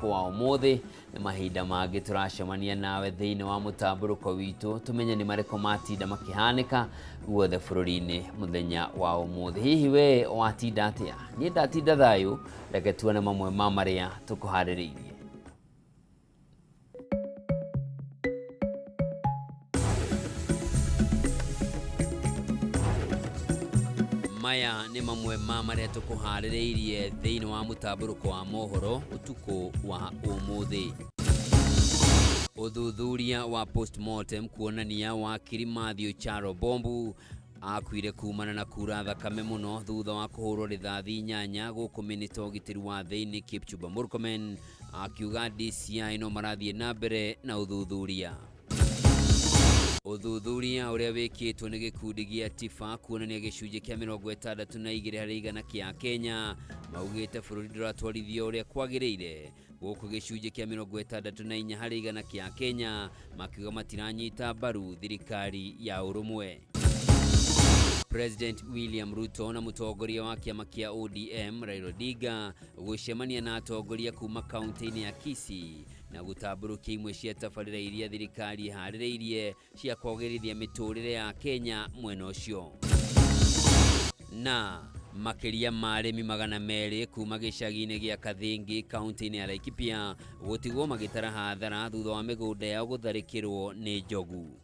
Wa ũmũthĩ nĩ mahinda mangĩ tũracemania nawe thĩinĩ wa mũtambũrũko witũ, tũmenye nĩ marĩkũ matinda makĩhanĩka guothe bũrũri-inĩ mũthenya wa ũmũthĩ. Hihi we watinda atĩa? Niĩ ndatinda thayũ, reke tuone mamwe ma marĩa tũkũharĩrĩirie. Maya nĩ mamwe ma marĩa tũkũharĩrĩirie thĩinĩ wa mũtambũrũko wa mohoro ũtukũ wa ũmũthĩ. Ũthuthuria wa postmortem kuonania wakiri Mathew Charo Bombu akuire kumana na kura thakame mũno thutha wa kũhũrwo rithathi inyanya gũkũ minista wa ũgitĩri wa thĩinĩ Kipchumba Murkomen akiuga DCI no marathiĩ na mbere na ũthuthuria. Ũthuthuria ũrĩa wĩkĩtwo nĩ gĩkundi gĩa TIFA kuonania gĩcunjĩ kĩa 62 harĩ igana kĩa Kenya maugĩte bũrũri ndũratwarithio ũrĩa kwagĩrĩire, gũkũ gĩcunjĩ kĩa 64 harĩ igana kĩa Kenya makiuga matiranyita mbaru thirikari ya ũrũmwe. President William Ruto na mũtongoria wa kĩama kĩa ODM Raila Odinga gũcemania na atongoria kuma kaunti-inĩ ya Kisii na gũtambũrũkia imwe cia tabarĩra iria thirikari ĩharĩrĩirie cia kwagĩrithia mĩtũrĩre ya Kenya mwena ũcio. Na makĩria ma arĩmi 200 kuma gĩcagi-inĩ gĩa Kathingi kaunti-inĩ ya Laikipia gũtigwo magĩtara hathara thutha wa mĩgũnda yao gũtharĩkĩrwo nĩ njogu.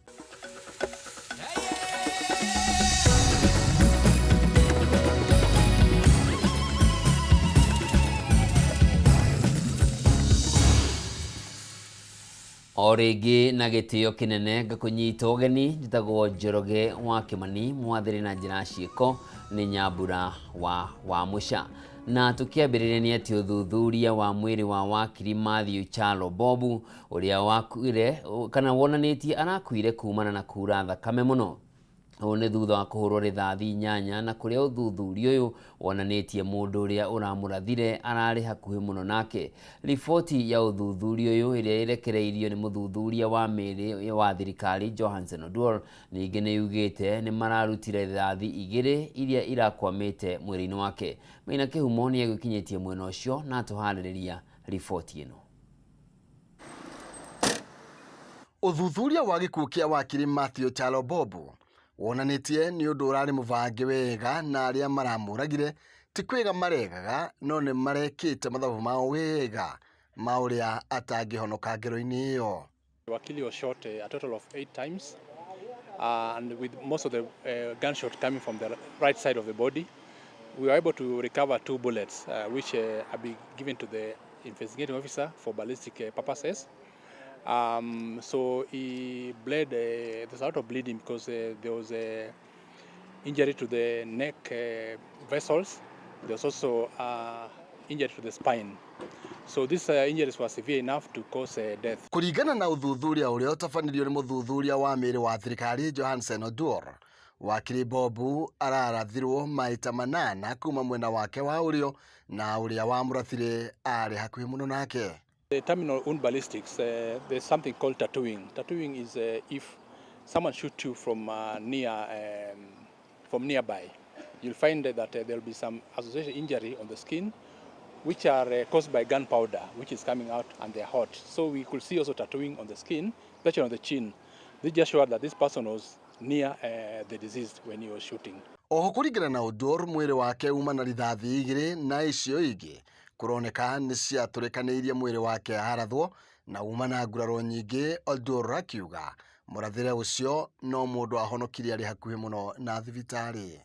O rĩngĩ na gĩtĩo kĩnene ngakũnyita ũgeni, njĩtagwo Njoroge wa Kĩmani, mwathĩrĩ na njĩra ciĩko nĩ Nyambura wa Wamũca. Na tũkĩambĩrĩria nĩ atĩ ũthuthuria wa mwĩrĩ wa wakiri Mathew Kyalo Bobu ũrĩa wakuire kana wonanĩtie arakuire kumana na kura thakame mũno. Ũũ nĩ thutha wa kũhũrwo rithathi inyanya na kũrĩa ũthuthuria ũyũ wonanĩtie mũndũ ũrĩa ũramũrathire ararĩ hakuhĩ mũno nake. Riboti ya ũthuthuria ũyũ ĩrĩa ĩrekereirio nĩ mũthuthuria wa mĩĩrĩ wa thirikari Johansen Oduor ningĩ nĩ yugĩte nĩ mararutire rithathi igĩrĩ iria irakwamĩte mwĩrĩ-inĩ wake. Maina Kĩhumo nĩ egũkinyĩtie mwena ũcio na atũharĩrĩria riboti ĩno. Ũthuthuria wa gĩkuũ kĩa wakiri Mathew Kyalo Bobu wonanĩtie nĩ ũndũ ũrarĩ mũbange wega na arĩa maramũragire ti kwĩga maregaga no nĩ marekĩte mathabu mao wega ma ũrĩa atangĩhonoka ngero-inĩ ĩyo. Wakili was shot a total of 8 times, and with most of the gunshot coming from the right side of the body. We were able to recover 2 bullets, which have been given to the investigating officer for ballistic purposes. So he bled, there's a lot of bleeding because there was a injury to the neck vessels. There was also injury to the spine. So these injuries were severe enough to cause death. Kũringana na ũthuthuria ũrĩa ũtabanirio nĩ mũthuthuria wa mĩĩrĩ wa thirikari Johansen Oduor, wakiri Bobu ararathirwo maita manana kuma mwena wake wa ũrĩo na ũrĩa wamũrathire arĩ hakuhĩ mũno nake. The terminal wound ballistics, there's something called tattooing. Tattooing is if someone shoots you from nearby, you'll find that there'll be some associated injury on the skin, which are caused by gunpowder, which is coming out and they're hot. So we could see also tattooing on the skin, especially on the chin. This just showed that this person was near the deceased when he was shooting. Oho kũringana na Oduor, mwĩrĩ wake uma na rithathi igĩrĩ na icio ingĩ kũroneka nĩ ciatũrĩkanĩirie mwĩrĩ wake arathwo na uma na nguraro nyingĩ. Oduor akiuga mũrathĩre ũcio no mũndũ ahonokirie arĩ hakuhĩ mũno na thibitarĩ.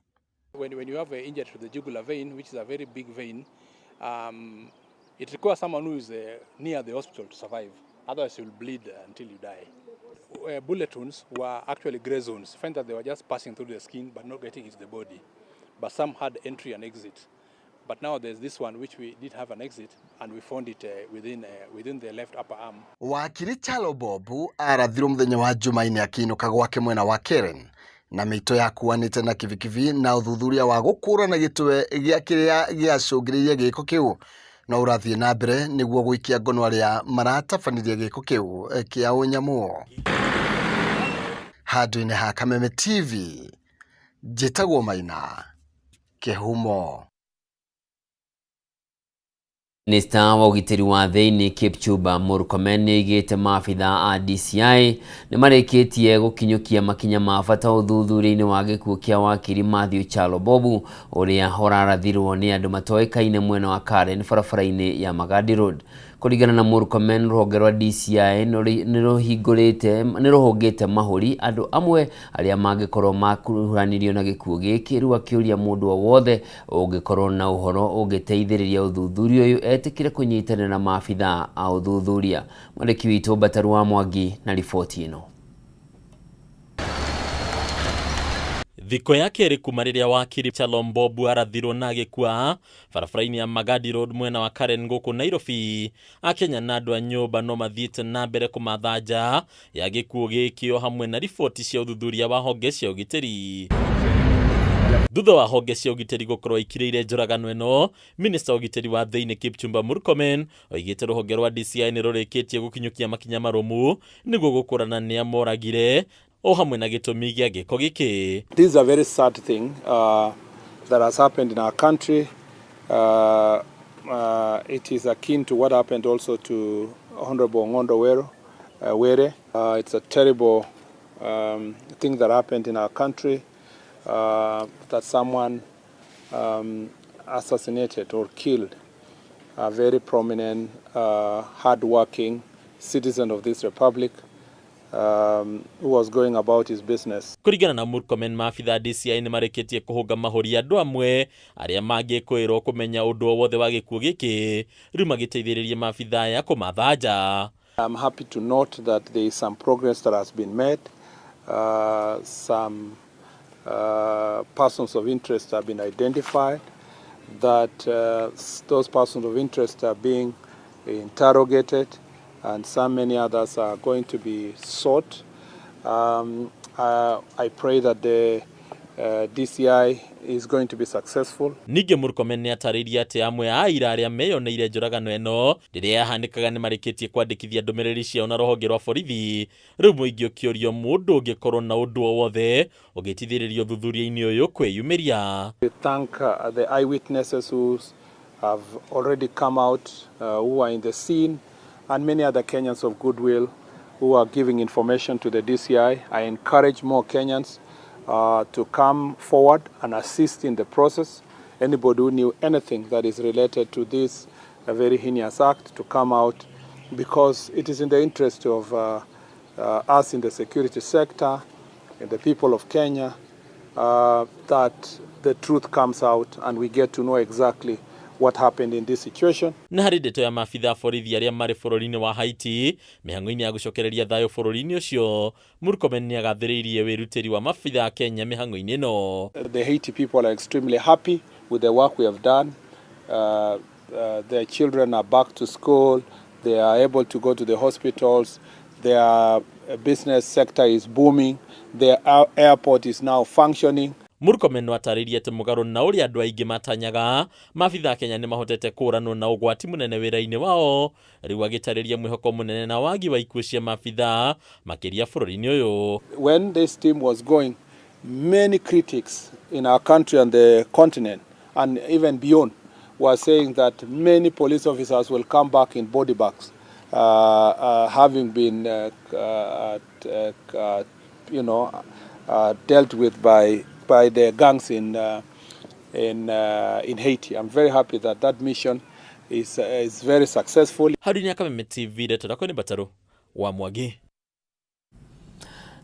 When you have an injury to the jugular vein, which is a very big vein, it requires someone who is near the hospital to survive. Otherwise, you'll bleed until you die. Bullet wounds were actually gray zones. You find that they were just passing through the skin but not getting into the body. But some had entry and exit. But now there's this one which we did have an exit and we found it within the left upper arm. Wakiri Kyalo Bobu arathirwo mũthenya wa Jumaine akĩinũka gwake mwena wa Karen na mĩito yakuanĩte na kibikibi na ũthuthuria wa gũkũrana gĩtwe gĩa kĩrĩa gĩacũngĩrĩirie gĩko kĩu no ũrathiĩ na mbere nĩguo gũikia ngono arĩa maratabanirie gĩko kĩu kĩa ũnyamũ. Handũ-inĩ ha Kameme TV, njĩtagwo Maina Kĩhumo. Minista wa ũgitĩri wa thĩinĩ Kipchumba Murkomen nĩoigĩte maabitha a DCI nĩmarĩkĩtie gũkinyũkia makinya ma bata ũthuthuria-inĩ wa gĩkuũ kĩa wakiri Mathew Kyalo Bobu ũrĩa ũrarathirwo nĩ andũ matoĩkaine mwena wa Karen barabara-inĩ ya Magadi Road. Kũringana na Murkomen, rũhonge rwa DCI nĩ rũhũngĩte mahũri andũ amwe arĩa mangĩkorwo makuruhanirio na gĩkuũ gĩkĩ, rĩu akĩũria mũndũ o wothe ũngĩkorwo na ũhoro ũngĩteithĩrĩria ũthuthuria ũyũ etĩkĩre kũnyitanĩra na maabitha a ũthuthuria. Mwandĩki witũ Mbataru wa Mwangi na riboti ĩno. Thikũ ya kerĩ kuma rĩrĩa wakiri Kyalo Mbobu arathirwo na agĩkua barabara-inĩ ya Magadi Road mwena wa Karen gũkũ Nairobi, Akenya na andũ a nyũmba no mathiĩte na mbere kũmatha nja ya gĩkuũ gĩkĩ o hamwe na riboti cia ũthuthuria wa honge cia ũgitĩri. Thutha wa honge cia ũgitĩri gũkorwo ikirĩire njũragano ĩno, minista wa ũgitĩri wa thĩinĩ Kipchumba Murkomen oigĩte rũhonge rwa DCI nĩ rũrĩkĩtie gũkinyũkia makinya marũmu nĩguo gũkũrana nĩa moragire o hamwe na gĩtũmi gĩa gĩko gĩkĩ. This is a very sad thing that has happened in our country. It is akin to what happened also to Honorable Ong'ondo Were. It's a terrible thing that happened in our country, that someone assassinated or killed a very prominent, hard-working citizen of this republic, who was going about his business. Kũringana na Murkomen, maabitha DCI nĩ marĩkĩtie kũhũnga mahũri andũ amwe arĩa mangĩkwĩrwo kũmenya ũndũ o wothe wa gĩkuũ gĩkĩ, rĩu magĩteithĩrĩria maabitha aya kũmatha nja. I'm happy to note that there is some progress that has been made. Some persons of interest have been identified, that those persons of interest are being interrogated, and so many others are going to be sought. I pray that the DCI is going to be successful. Ningĩ Murkomen nĩ atarĩirie atĩ amwe a aira arĩa meyoneire njũragano ĩno rĩrĩa yahanĩkaga nĩ marĩkĩtie kwandĩkithia ndũmĩrĩri ciao na rũhonge rwa borithi. Rĩu mũingĩ ũkĩũrio mũndũ ũngĩkorwo na ũndũ o wothe ũngĩteithĩrĩria ũthuthuria-inĩ ũyũ kwĩyumĩria. We thank the eyewitnesses who have already come out, who are in the scene, and many other Kenyans of goodwill who are giving information to the DCI. I encourage more Kenyans to come forward and assist in the process. Anybody who knew anything that is related to this very heinous act to come out, because it is in the interest of us in the security sector and the people of Kenya that the truth comes out and we get to know exactly what happened in this situation. Na harĩ ndeto ya maabitha a borithi arĩa marĩ bũrũri-inĩ wa Haiti mĩhang'o-inĩ ya gũcokereria thayũ bũrũri-inĩ ũcio, Murkomen nĩ agathĩrĩirie wĩrutĩri wa maabitha a Kenya mĩhang'o-inĩ ĩno. The Haiti people are extremely happy with the work we have done. Their children are back to school, they are able to go to the hospitals, their business sector is booming, their airport is now functioning. Murkomen no atarĩirie atĩ mũgarũ na ũrĩa andũ aingĩ matanyaga, maabitha a Kenya nĩ mahotete kũũranwo na ũgwati mũnene wĩra-inĩ wao, rĩu agĩtarĩria mwĩhoko mũnene na wagi wa ikuũ cia maabitha makĩria bũrũri-inĩ ũyũ. When this team was going, many critics in our country and the continent and even beyond were saying that many police officers will come back in body bags, having been dealt with by the gangs in Haiti. I'm very happy that that mission is very successful. Harĩ nĩ Kameme TV, ndeto rakwa nĩ Mbataru wa Mwangi.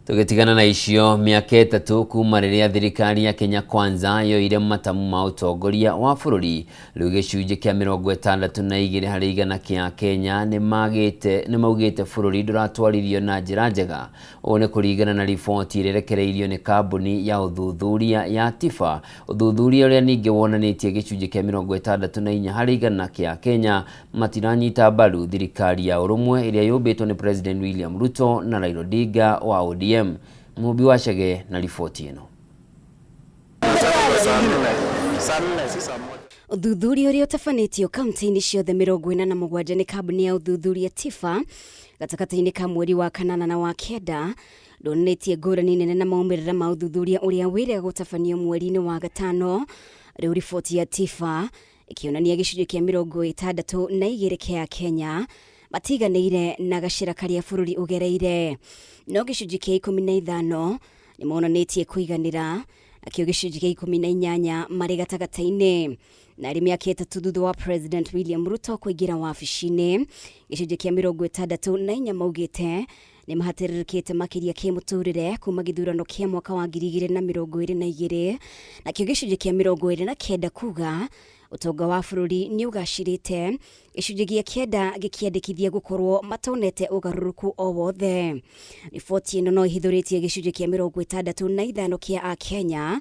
Tũgĩtigana na icio, mĩaka 3 kuma rĩrĩa thirikari ya Kenya Kwanza yoire matamu ma ũtongoria wa bũrũri, rĩu gĩcunjĩ kĩa 62 harĩ igana kĩa Kenya nĩ maugĩte bũrũri ndũratwarithio na njĩra njega. Ũũ nĩ kũringana na riboti ĩrĩa ĩrekereirio nĩ kambuni ya ũthuthuria ya TIFA. Ũthuthuria ũrĩa ningĩ wonanĩtie gĩcunjĩ kĩa 64 harĩ igana kĩa Kenya matiranyita mbaru thirikari ya ũrũmwe ĩrĩa yũmbĩtwo nĩ President William Ruto na Raila Odinga wa ODM. Mũmbi wa Chege na riboti ĩno. Ũthuthuria ũrĩa ũtabanĩtio kaunti-inĩ ciothe 47 nĩ kambuni ya ũthuthuria TIFA gatagatĩ-inĩ ka mweri wa 8 na wa 9 ndwonanĩtie ngũrani nene na maumĩrĩra ma ũthuthuria ũrĩa wĩrĩga gũtabanio mweri-inĩ wa 5. Rĩu riboti ya TIFA Ĩkĩonania gĩcunjĩ kĩa 62 kĩa Kenya matiganĩire na gacĩra karĩa bũrũri ũgereire, no gĩcunjĩ kĩa 15 nĩ monanĩtie kũiganĩra, nakĩo gĩcunjĩ kĩa 18 marĩ gatagatĩ-inĩ. Na arĩ mĩaka 3 thutha wa President William Ruto kũingĩra wabici-inĩ, gĩcunjĩ kĩa 64 maugĩte nĩ mahatĩrĩrĩkĩte makĩria kĩmũtũrĩre kuma gĩthurano kĩa mwaka wa 2022, nakĩo gĩcunjĩ kĩa 29 kuga ũtonga wa bũrũri nĩ ũgacĩrĩte, gĩcunjĩ gĩa 9 gĩkĩandĩkithia gũkorwo matonete ũgarũrũku o wothe. Riboti ĩno no ĩhithũrĩtie gĩcunjĩ kĩa 65 kĩa Akenya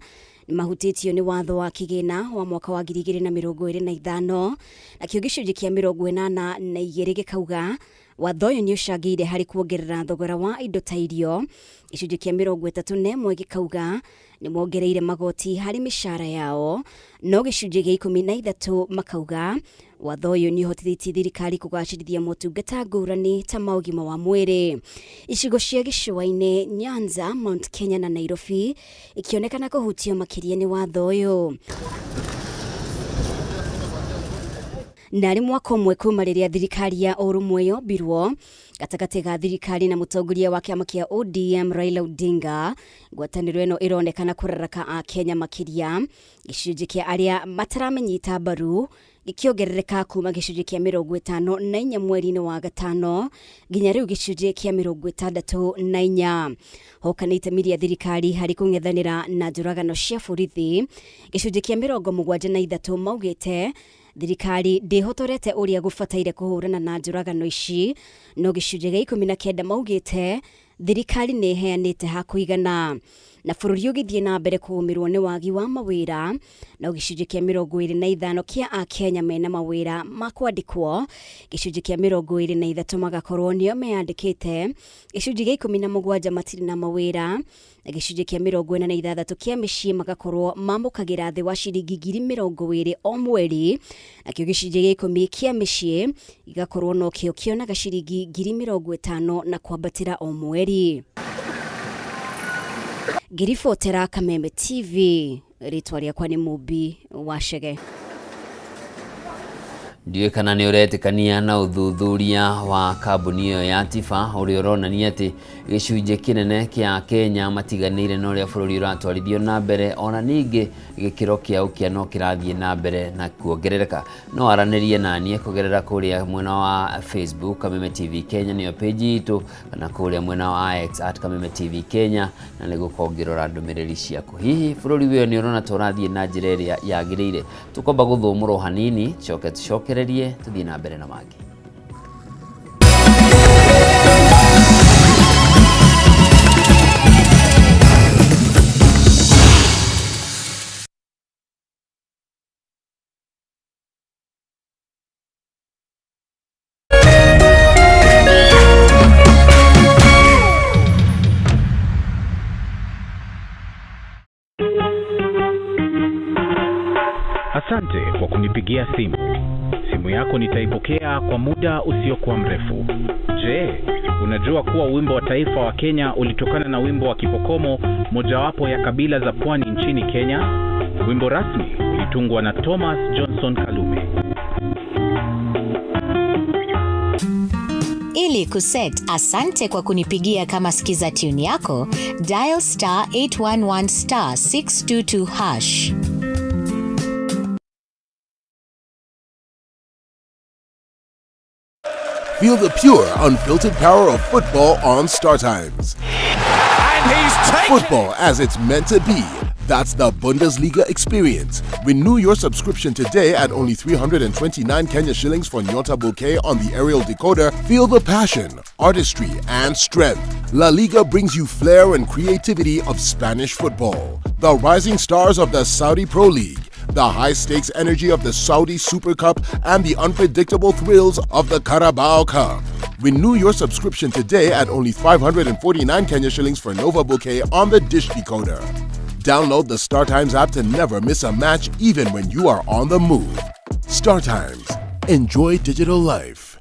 nĩ mahutĩtio nĩ watho wa kĩgĩna wa mwaka wa 2025, nakĩo gĩcunjĩ kĩa 82 gĩkauga watho ũyũ nĩ ũcangĩire harĩ kuongerera thogora wa indo ta irio, gĩcunjĩ kĩa 31 gĩkauga nĩ mongereire magoti harĩ mĩcara yao, no gĩcunjĩ gĩa 13 makauga watho ũyũ nĩ ũhotithĩtie thirikari kũgacĩrithia motungata ngũrani ta ma ũgima wa mwĩrĩ. Icigo cia gĩcũa-inĩ, Nyanza, Mount Kenya na Nairobi ikĩonekana kũhutio makĩria nĩ watho ũyũ. Na arĩ mwaka ũmwe kuma rĩrĩa thirikari ya ũrũmwe yombirwo gatagatĩ ga thirikari na mũtongoria wa kĩama kĩa ODM Raila Odinga, ngwatanĩro ĩno ĩronekana kũraraka Akenya makĩria, gĩcunjĩ kĩa arĩa mataramenyita mbaru gĩkĩongerereka kuma gĩcunjĩ kĩa 54 mweri-inĩ wa gatano nginya rĩu gĩcunjĩ kĩa 64. Hoka nĩ itemi rĩa thirikari harĩ kũng'ethanĩra na njũragano cia borithi, gĩcunjĩ kĩa 73 maugĩte thirikari ndĩhotorete ũrĩa gũbataire kũhũrana na njũragano ici, no gĩcunjĩ gĩa 19 maugĩte thirikari nĩ ĩheanĩte ha kũigana. Na bũrũri ũgĩthiĩ na mbere kũgũmĩrwo nĩ wagi wa mawĩra, no gĩcunjĩ kĩa 25 kĩa Akenya mena mawĩra ma kwandĩkwo, gĩcunjĩ kĩa 23 magakorwo nĩo meyandĩkĩte, gĩcunjĩ gĩa 17 matirĩ na mawĩra, na gĩcunjĩ kĩa 46 kĩa mĩciĩ magakorwo mamũkagĩra thĩ wa ciringi 20,000 o mweri, nakĩo gĩcunjĩ gĩa 10 kĩa mĩciĩ gĩgakorwo nokĩo kĩonaga ciringi 50,000 na kwambatĩra o mweri. Ngĩribotera Kameme TV, rĩtwa rĩakwa nĩ Mũmbi wa Chege. Ndiũĩ kana nĩ ũretĩkania na ũthuthuria wa kambuni ĩyo ya Tifa ũrĩa ũronania atĩ gĩcunjĩ kĩnene kĩa Kenya matiganĩire na ũrĩa bũrũri ũratwarithio na mbere, ona ningĩ gĩkĩro kĩa ũkĩa no kĩrathiĩ na mbere na kuongerereka. No aranĩrie na niĩ kũgerera kũrĩa mwena wa Facebook Kameme TV Kenya nĩyo page itũ, kana kũrĩa mwena wa X at Kameme TV Kenya, na nĩ gũkorwo ngĩrora ndũmĩrĩri ciaku. Hihi bũrũri ũyũ nĩ ũrona ta ũrathiĩ na njĩra ĩrĩa yagĩrĩire? Tũkwamba gũthũmũrwo hanini, coke tũcokererie tũthiĩ na mbere na mangĩ. Asante kwa kunipigia simu. Simu yako nitaipokea kwa muda usiokuwa mrefu. Je, unajua kuwa wimbo wa taifa wa Kenya ulitokana na wimbo wa Kipokomo, mojawapo ya kabila za pwani nchini Kenya? Wimbo rasmi ulitungwa na Thomas Johnson Kalume. Ili kuset asante kwa kunipigia kama sikiza tune yako, dial star 811 star 622 hash. Feel the pure, unfiltered power of football on StarTimes. And he's taken Football as it's meant to be. That's the Bundesliga experience. Renew your subscription today at only 329 Kenya shillings for Nyota Bouquet on the aerial decoder. Feel the passion, artistry, and strength. La Liga brings you flair and creativity of Spanish football. The rising stars of the Saudi Pro League, the high stakes energy of the Saudi Super Cup, and the unpredictable thrills of the Carabao Cup. Renew your subscription today at only 549 Kenya shillings for Nova Bouquet on the Dish Decoder. Download the StarTimes app to never miss a match, even when you are on the move. StarTimes. Enjoy digital life.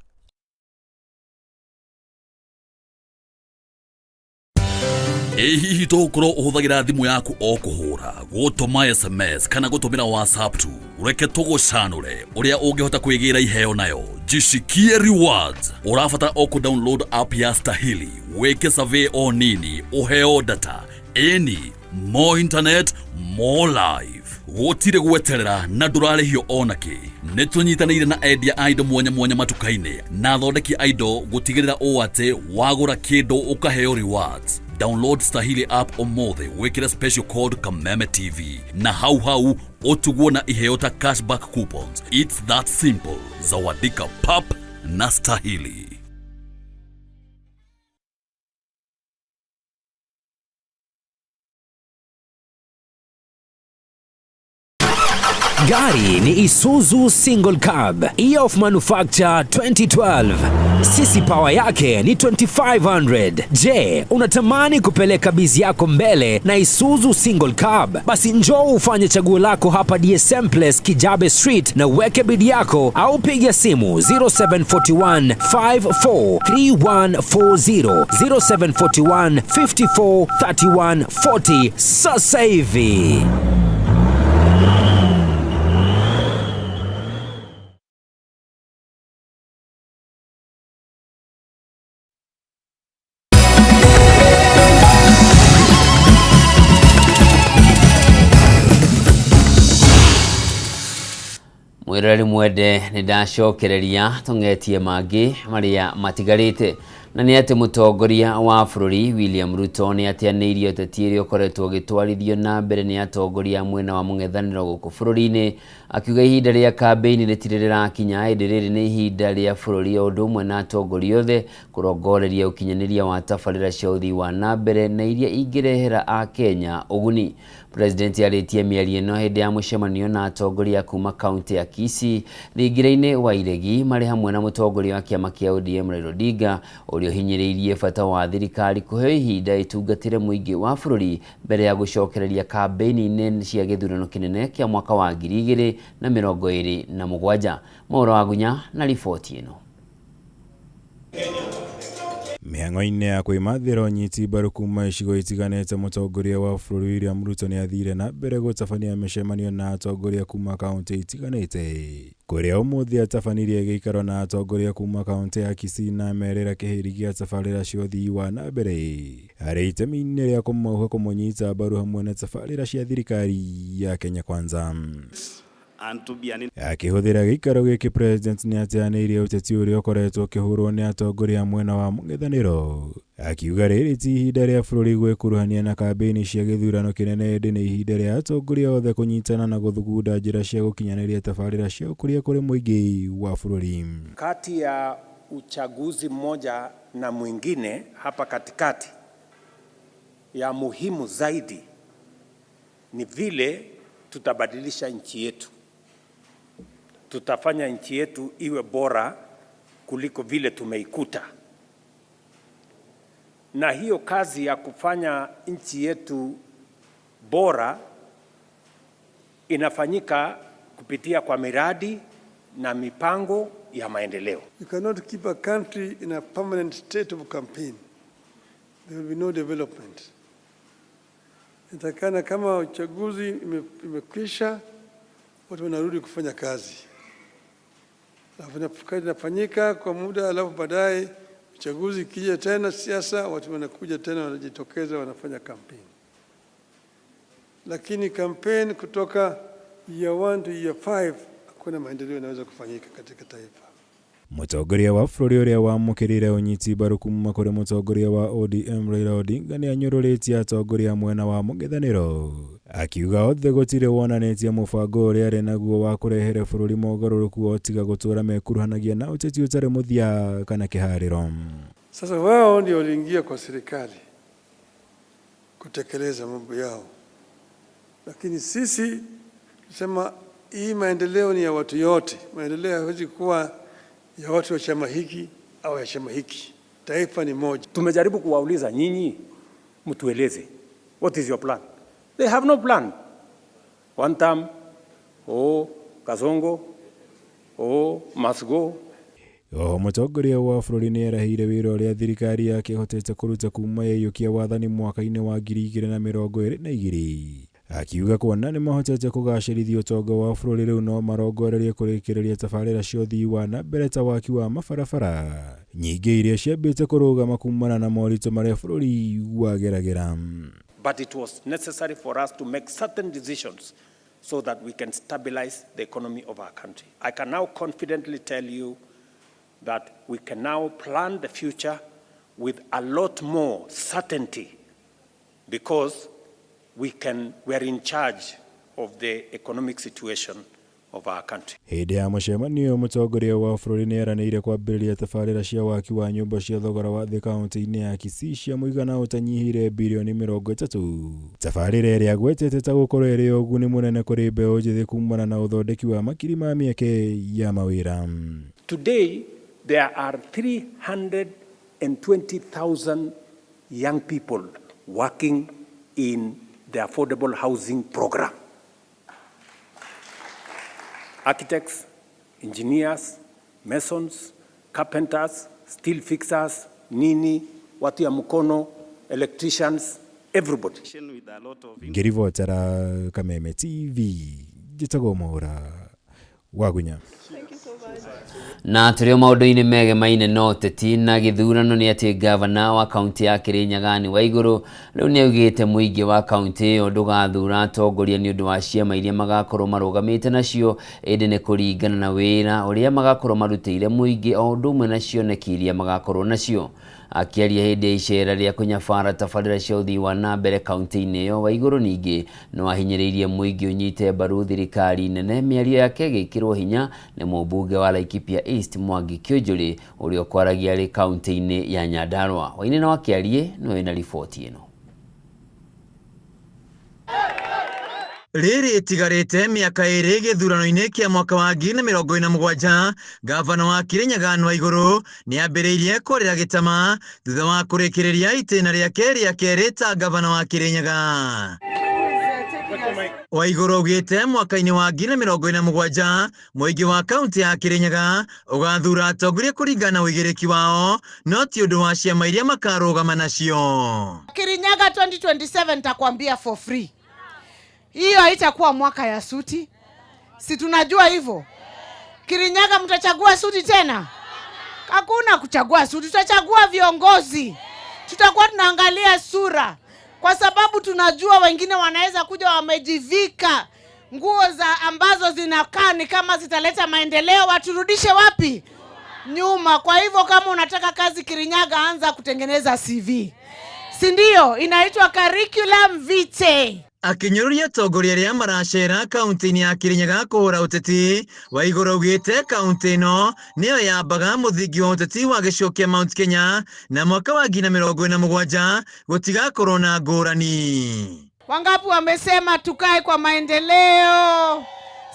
Ĩ hihi to ũkorwo ũhũthagĩra thimũ yaku o kũhũra, gũtũma SMS kana gũtũmĩra WhatsApp tu? Reke tũgũcanũre ũrĩa ũngĩhota kwĩgĩra iheo nayo. Jishikie rewards. Ũrabatara o kũ download app ya Stahili, wĩke survey o nini, ũheo data. Ĩni, more internet, more life. Gũtirĩ gweterera na ndũrarĩhio o nakĩ. Nĩ tũnyitanĩire na endia a indo mwanya mwanya matuka-inĩ na athondeki a indo gũtigĩrĩra ũũ atĩ wagũra kĩndũ ũkaheo rewards. Download Stahili app ũmũthĩ wĩkĩre special code Kameme TV na hau hau ũtugwo na iheo ta cashback coupons. It's that simple. Zawadika pap na Stahili. Gari ni Isuzu Single Cab, Year of Manufacture 2012. Sisi power yake ni 2500. Je, unatamani kupeleka bizi yako mbele na Isuzu Single Cab? Basi njoo ufanye chaguo lako hapa DSM Place, Kijabe Street, na uweke bidi yako au piga simu 0741 543140, 0741 54 31 40 sasa hivi. Mwiroreri mwende, nĩ ndacokereria tũng'etie mangĩ marĩa matigarĩte, na nĩ atĩ mũtongoria wa bũrũri William Ruto nĩ ateanĩirie ũteti ũrĩa ũkoretwo ũgĩtwarithio na mbere nĩ atongoria a mwena wa mũng'ethanĩro gũkũ bũrũri-inĩ, akiuga ihinda rĩa kambĩini rĩtirĩ rĩrakinya, ĩndĩ rĩrĩ nĩ ihinda rĩa bũrũri o ũndũ ũmwe na atongoria othe kũrongoreria ũkinyanĩria wa tabarĩra cia ũthii wa na mbere na iria ingĩrehera Akenya ũguni. President arĩtie mĩario ĩno hĩndĩ ya mũcemanio na atongoria kuma kaunti ya Kisii thingira-inĩ wa Iregi marĩ hamwe na mũtongoria wa kĩama kĩa ODM Raila Odinga, ũrĩa ũhinyĩrĩirie bata wa thirikari kũheo ihinda ĩtungatĩre mũingĩ wa bũrũri mbere ya gũcokereria kambĩini-inĩ cia gĩthurano kĩnene kĩa mwaka wa 2027. Maũra wa Gunya na riboti ĩno. Mĩhang'o-inĩ ya kwĩmathĩra ũnyiti mbaru kuma icigo itiganĩte, mũtongoria wa bũrũri William Ruto nĩ athire na mbere gũtabania mĩcemanio na atongoria kuma kaunti itiganĩte, kũrĩa ũmũthĩ atabanirie gĩikaro na atongoria kuma kaunti ya Kisii na merĩra kĩhĩri gĩa tabarĩra cia ũthii wa na mbere harĩ itemi-inĩ rĩa kũmauha kũmũnyita mbaru hamwe na tabarĩra cia thirikari ya Kenya Kwanza. Akĩhũthĩra gĩikaro gĩkĩ, President nĩ ateanĩirie ũteti ũrĩa ũkoretwo ũkĩhũrwo nĩ atongoria a mwena wa mũng'ethanĩro, akiuga rĩrĩ ti ihinda rĩa bũrũri gwĩkuruhania na kambĩini cia gĩthurano kĩnene, ĩndĩ nĩ ihinda rĩa atongoria othe kũnyitana na gũthugunda njĩra cia gũkinyanĩria tabarĩra cia ũkũria kũrĩ mũingĩ wa bũrũri. Kati ya uchaguzi mmoja na mwingine hapa katikati, ya muhimu zaidi ni vile tutabadilisha nchi yetu. Tutafanya nchi yetu iwe bora kuliko vile tumeikuta. Na hiyo kazi ya kufanya nchi yetu bora inafanyika kupitia kwa miradi na mipango ya maendeleo. You cannot keep a country in a permanent state of campaign. There will be no development. Inatakikana kama uchaguzi imekwisha, watu wanarudi kufanya kazi. Alafu kazi inafanyika kwa muda, alafu baadaye uchaguzi ikija tena, siasa, watu wanakuja tena, wanajitokeza, wanafanya campaign. Lakini campaign kutoka year 1 to year 5, hakuna maendeleo yanaweza kufanyika katika taifa. Mũtongoria wa bũrũri ũrĩa wamũkĩrire ũnyiti mbaru kuma kũrĩ mũtongoria wa ODM Raila Odinga nĩ anyũrũrĩtie atongoria a mwena wa mũng'ethanĩro, akiuga othe gũtirĩ wonanĩtie mũbango ũrĩa arĩ naguo wa kũrehere bũrũri mogarũrũku o tiga gũtũra mekuruhanagia na ũteti ũtarĩ mũthia kana kĩharĩro. Sasa wao ndio waliingia kwa serikali kutekeleza mambo yao, lakini sisi tusema hii maendeleo ni ya watu yote. Maendeleo hayawezi kuwa ya watu wa chama hiki au ya chama hiki. Taifa ni moja. Tumejaribu kuwauliza nyinyi, mtueleze what is your plan? They have no plan. One term, oh, Kasongo, oh, must go. Oho mũtongoria wa bũrũri nĩ erahĩire wĩra ũrĩa thirikari yake ĩhotete kũruta kuma yaiyũkia wathani mwaka-inĩ wa 2022 akiuga kuona nĩ mahotete kũgacĩrithia ũtonga wa bũrũri rĩu no marongorerie kũrĩkĩrĩria tabarĩra cia ũthii wa na mbere ta waki wa mabarabara nyingĩ iria ciambĩte kũrũgama kumana na moritũ marĩa bũrũri wageragĩra. But it was necessary for us to make certain decisions so that we can stabilize the economy of our country. I can now confidently tell you that we can now plan the future with a lot more certainty because we are in charge of the economic situation of our country. Hĩndĩ ya mũcemanio ũyũ mũtongoria wa bũrũri nĩ eranĩire kwambĩrĩria tabarĩra cia waki wa nyũmba cia thogora wa thĩ kaunti-inĩ ya Kisii cia mũigana ũtanyihĩire birioni 30. Tabarĩra ĩrĩa agwetete ta gũkorwo ĩrĩ ya ũguni mũnene kũrĩ mbeũ njĩthĩ kumana na ũthondeki wa makiri ma mĩeke ya mawĩra. Today there are 320,000 young people working in the affordable housing program. Architects, engineers, masons, carpenters, steel fixers, nini, watu ya mkono, electricians, everybody. Ngĩribotera Kameme TV, njĩtagwo Mwaũra Wagunya. Na tũrĩ o maũndũ-inĩ megemaine no ũteti na gĩthurano nĩ atĩ gavana wa kaunti ya Kirinyaga Anne Waigũrũ rĩu nĩ augĩte mũingĩ wa kaunti ĩyo ndũgathura atongoria nĩ ũndũ wa ciama iria magakorwo marũgamĩte nacio ĩndĩ nĩ kũringana na wĩra ũrĩa magakorwo marutĩire mũingĩ o ũndũ ũmwe na cioneki iria magakorwo nacio. Akĩaria hĩndĩ ya icera rĩa kũnyabara tabarĩra cia ũthii wa na mbere kaunti-inĩ ĩyo, Waigũrũ ningĩ no ahinyĩrĩirie mũingĩ ũnyite mbaru thirikari nene, mĩario yake ĩgĩkĩrwo hinya nĩ mũmbunge wa Laikipia East Mwangi Kiunjuri ũrĩa ũkwaragia arĩ kaunti-inĩ ya Nyandarua. Wainĩ wa Kĩariĩ nĩwe wĩna riboti ĩno. Rĩrĩ ĩtigarĩte mĩaka ĩrĩ gĩthurano-inĩ kĩa mwaka wa 2027, gavana wa Kirinyaga Anne Waigũrũ nĩ ambĩrĩirie kwarĩra gĩtama thutha wa kũrĩkĩrĩria itĩna rĩake rĩa kerĩ ta gavana wa Kirinyaga. Waigũrũ augĩte mwaka-inĩ wa 2027 mũingĩ wa kaunti ya Kirinyaga ũgathura atongoria kũringana na ũigĩrĩki wao no ti ũndũ wa ciama iria makarũgama nacio. Kirinyaga 2027 nitakwambia for free. Hiyo haitakuwa mwaka ya suti. Si tunajua hivyo? Kirinyaga mtachagua suti tena? Hakuna kuchagua suti, tutachagua viongozi. Tutakuwa tunaangalia sura kwa sababu tunajua wengine wanaweza kuja wamejivika nguo za ambazo zinakaa ni kama zitaleta maendeleo, waturudishe wapi? Nyuma. Kwa hivyo kama unataka kazi Kirinyaga, anza kutengeneza CV. Si ndio? Inaitwa curriculum vitae. Akinyũrũria atongoria arĩa maracera kaunti-inĩ ya Kirinyaga kũhũra ũteti, Waigũrũ augĩte kaunti ĩno nĩyo yambaga mũthingi wa ũteti wa gĩcigo kĩa Mount Kenya na mwaka wa 2047 gũtigakorwo na ngũrani. Wangapi wamesema tukae kwa maendeleo?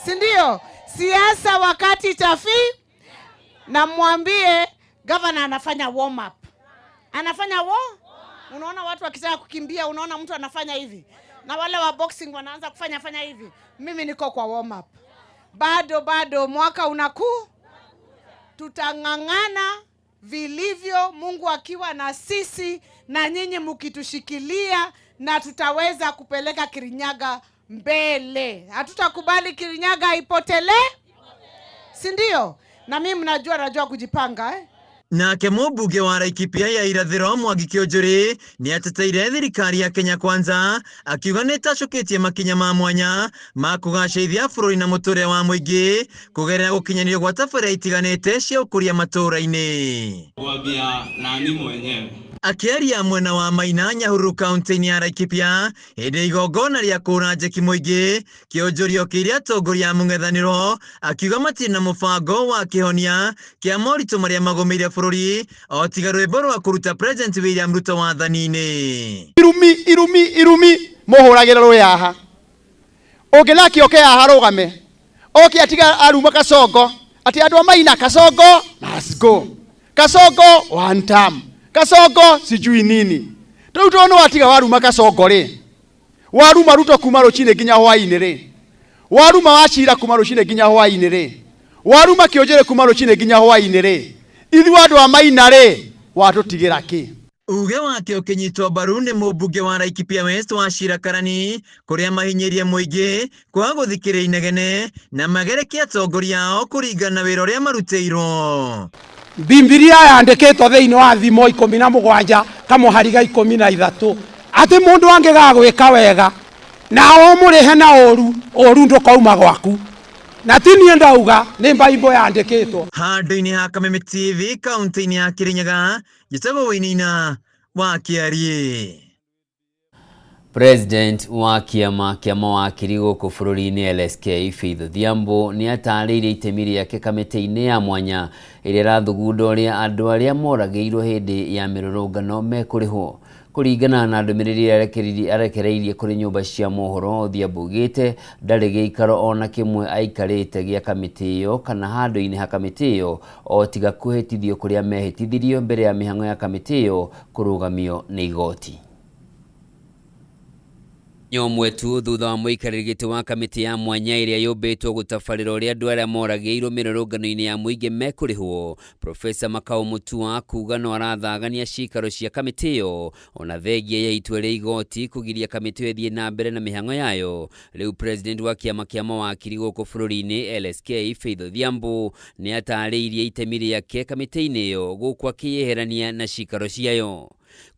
Si ndio? Siasa wakati tafi, na mwambie governor anafanya warm up. Anafanya war? Unaona watu wakitaka kukimbia, unaona mtu anafanya hivi. Na wale wa boxing wanaanza kufanya fanya hivi. Mimi niko kwa warm up. Bado bado mwaka unaku tutang'ang'ana vilivyo, Mungu akiwa na sisi na nyinyi mkitushikilia, na tutaweza kupeleka Kirinyaga mbele. Hatutakubali Kirinyaga ipotelee, si ndio? Na mimi mnajua najua kujipanga? Nake mũmbunge wa Laikipia ya irathĩro Mwangi Kiunjuri nĩ ateteire thirikari ya Kenya Kwanza akiuga nĩ ĩtacũkĩtie makinya ma mwanya ma kũgacĩrithia bũrũri na mũtũrĩre wa mũingĩ kũgerera gũkinyanĩrio gwa tabarĩra itiganĩte cia ũkũria matũũra-inĩ. Kwambia nani mwenyewe. Akĩaria mwena wa Maina Nyahururu kaunti-inĩ ya Laikipia hĩndĩ ya igongona rĩa kũũra njeki mũingĩ, Kiunjuri okĩire atongoria a mũng'ethanĩro akiuga matirĩ na mũbango wa kĩhonia kĩa moritũ marĩa magũmĩire bũrũri o tiga rwĩmbo rwa kũruta President William Ruto wathani-inĩ. Irumi, irumi, irumi mũhũragĩra rũĩ haha. Ũngĩnakĩ oke haha rũgame. Oke atiga aruma Kasongo. Ati andũ a Maina Kasongo must go. Kasongo one term. Kasongo sijui nini. Rĩu tondũ nĩ watiga waruma Kasongo rĩ, waruma Ruto kuma rũcinĩ nginya hwaĩ-inĩ rĩ, waruma Wachira kuma rũcinĩ nginya hwaĩ-inĩ rĩ, waruma Kiunjuri kuma rũcinĩ nginya hwaĩ-inĩ rĩ, Ithuĩ andũ a Maina rĩ, watũtigĩra kĩ? Uge wake ũkĩnyitwo mbaru nĩ mũmbunge wa Laikipia West Wachira Karani kũrĩa mahinyĩirie mũingĩ kwaga gũthikĩrĩria inegene na magerekie atongoria ao kũringana na wĩra ũrĩa marutĩirwo. Bibilia yandĩkĩtwo thĩinĩ wa Thimo 17 kamũhari ga 13 atĩ mũndũ angĩgagwĩka wega na ũmũrĩhe na ũru, ũru ndũkauma gwaku. Na ti niĩ ndauga, nĩ Bible yandĩkĩtwo. Handũ-inĩ ha Kameme TV kaunti-inĩ ya Kirinyaga, njĩtagwo Wainaina wa Kĩariĩ. President wa kĩama kĩa mawakiri gũkũ bũrũri-inĩ LSK Faith Odhiambo nĩ atarĩirie itemi rĩake kamĩtĩ-inĩ ya mwanya ĩrĩa ĩrathugunda ũrĩa andũ arĩa moragĩirwo hĩndĩ ya mĩrũrũngano mekũrĩhwo. Kũringana na ndũmĩrĩri ĩrĩa arekereirie kũrĩ nyũmba cia mohoro, Odhiambo augĩte ndarĩ gĩikaro ona kĩmwe aikarĩte gĩa kamĩtĩ ĩyo kana handũ-inĩ ha kamĩtĩ ĩyo o tiga kwĩhĩtithio kũrĩa mehĩtithirio mbere ya mĩhang'o ya kamĩtĩ ĩyo kũrũgamio nĩ igoti. Mũthenya ũmwe tu thutha wa mũikarĩri gĩtĩ wa kamĩtĩ ya mwanya ĩrĩa yũmbĩtwo gũtabarĩra ũrĩa andũ arĩa moragĩirwo mĩrũrũngano-inĩ ya mũingĩ mekũrĩhwo, Profesa Makau Mutua kuga no arathagania cikaro cia kamĩtĩ ĩyo ona thengia ya itua rĩa igoti kũgiria kamĩtĩ ĩyo ĩthiĩ na mbere na mĩhang'o yayo. Rĩu President wa kĩama kĩa mawakiri gũkũ bũrũri-inĩ LSK Faith Odhiambo nĩ atarĩirie itemi rĩake kamĩtĩ-inĩ ĩyo gũkũ akĩyeherania na cikaro ciayo.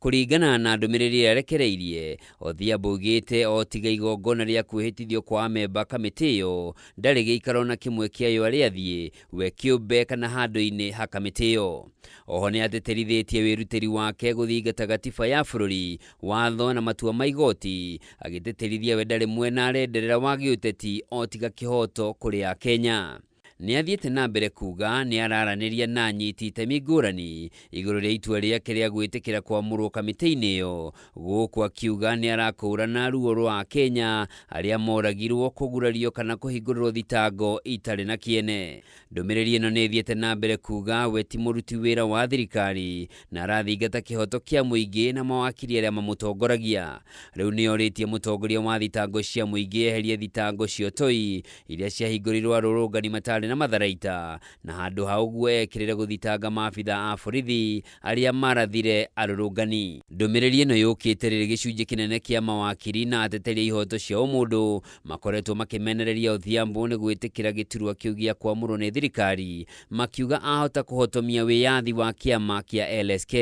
Kũringana na ndũmĩrĩri ĩrĩa arekereirie, Odhiambo augĩte o tiga igongona rĩa kwĩhĩtithio kwa amemba kamĩtĩ ĩyo, ndarĩ gĩikaro ona kĩmwe kĩayo arĩ athiĩ we kĩũmbe kana handũ-inĩ ha kamĩtĩ ĩyo. Oho nĩ atĩtĩrithĩtie wĩrutĩri wake gũthingata gatiba ya bũrũri, watho na matua ma igoti, agĩtĩtĩrithia we ndarĩ mwena arenderera wa gĩũteti o tiga kĩhoto kũrĩ Akenya. Nĩ athiĩte na mbere kuga nĩ araranĩria na anyiti itemi ngũrani igũrũ rĩa itua rĩake rĩa gwĩtĩkĩra kwamũrwo kamĩtĩ-inĩ ĩyo, gũkũ akiuga nĩ arakũrana ruo rwa Akenya arĩa moragirwo, kũgurario kana kũhingũrĩrwo thitango itarĩ na kĩene. Ndũmĩrĩri ĩno nĩ ĩthiĩte na mbere kuga we ti mũruti wĩra wa thirikari na arathingata kĩhoto kĩa mũingĩ na mawakiri arĩa mamũtongoragia. Rĩu nĩ orĩtie mũtongoria wa thitango cia mũingĩ eherie thitango cia ũtoi iria ciahingũrĩirwo arũrũngani matarĩ na matharaita na handũ ha ũguo ekĩrĩre gũthitanga maabitha a borithi arĩa marathire arũrũngani. Ndũmĩrĩri ĩno yũkĩte rĩrĩ gĩcunjĩ kĩnene kĩa mawakiri na ateteri a ihoto cia ũmũndũ makoretwo makĩmenereria Odhiambo nĩ gwĩtĩkĩra gĩturwa kĩu gĩa kwamũrwo nĩ thirikari makiuga ahota kũhotomia wĩyathi wa kĩama kĩa LSK.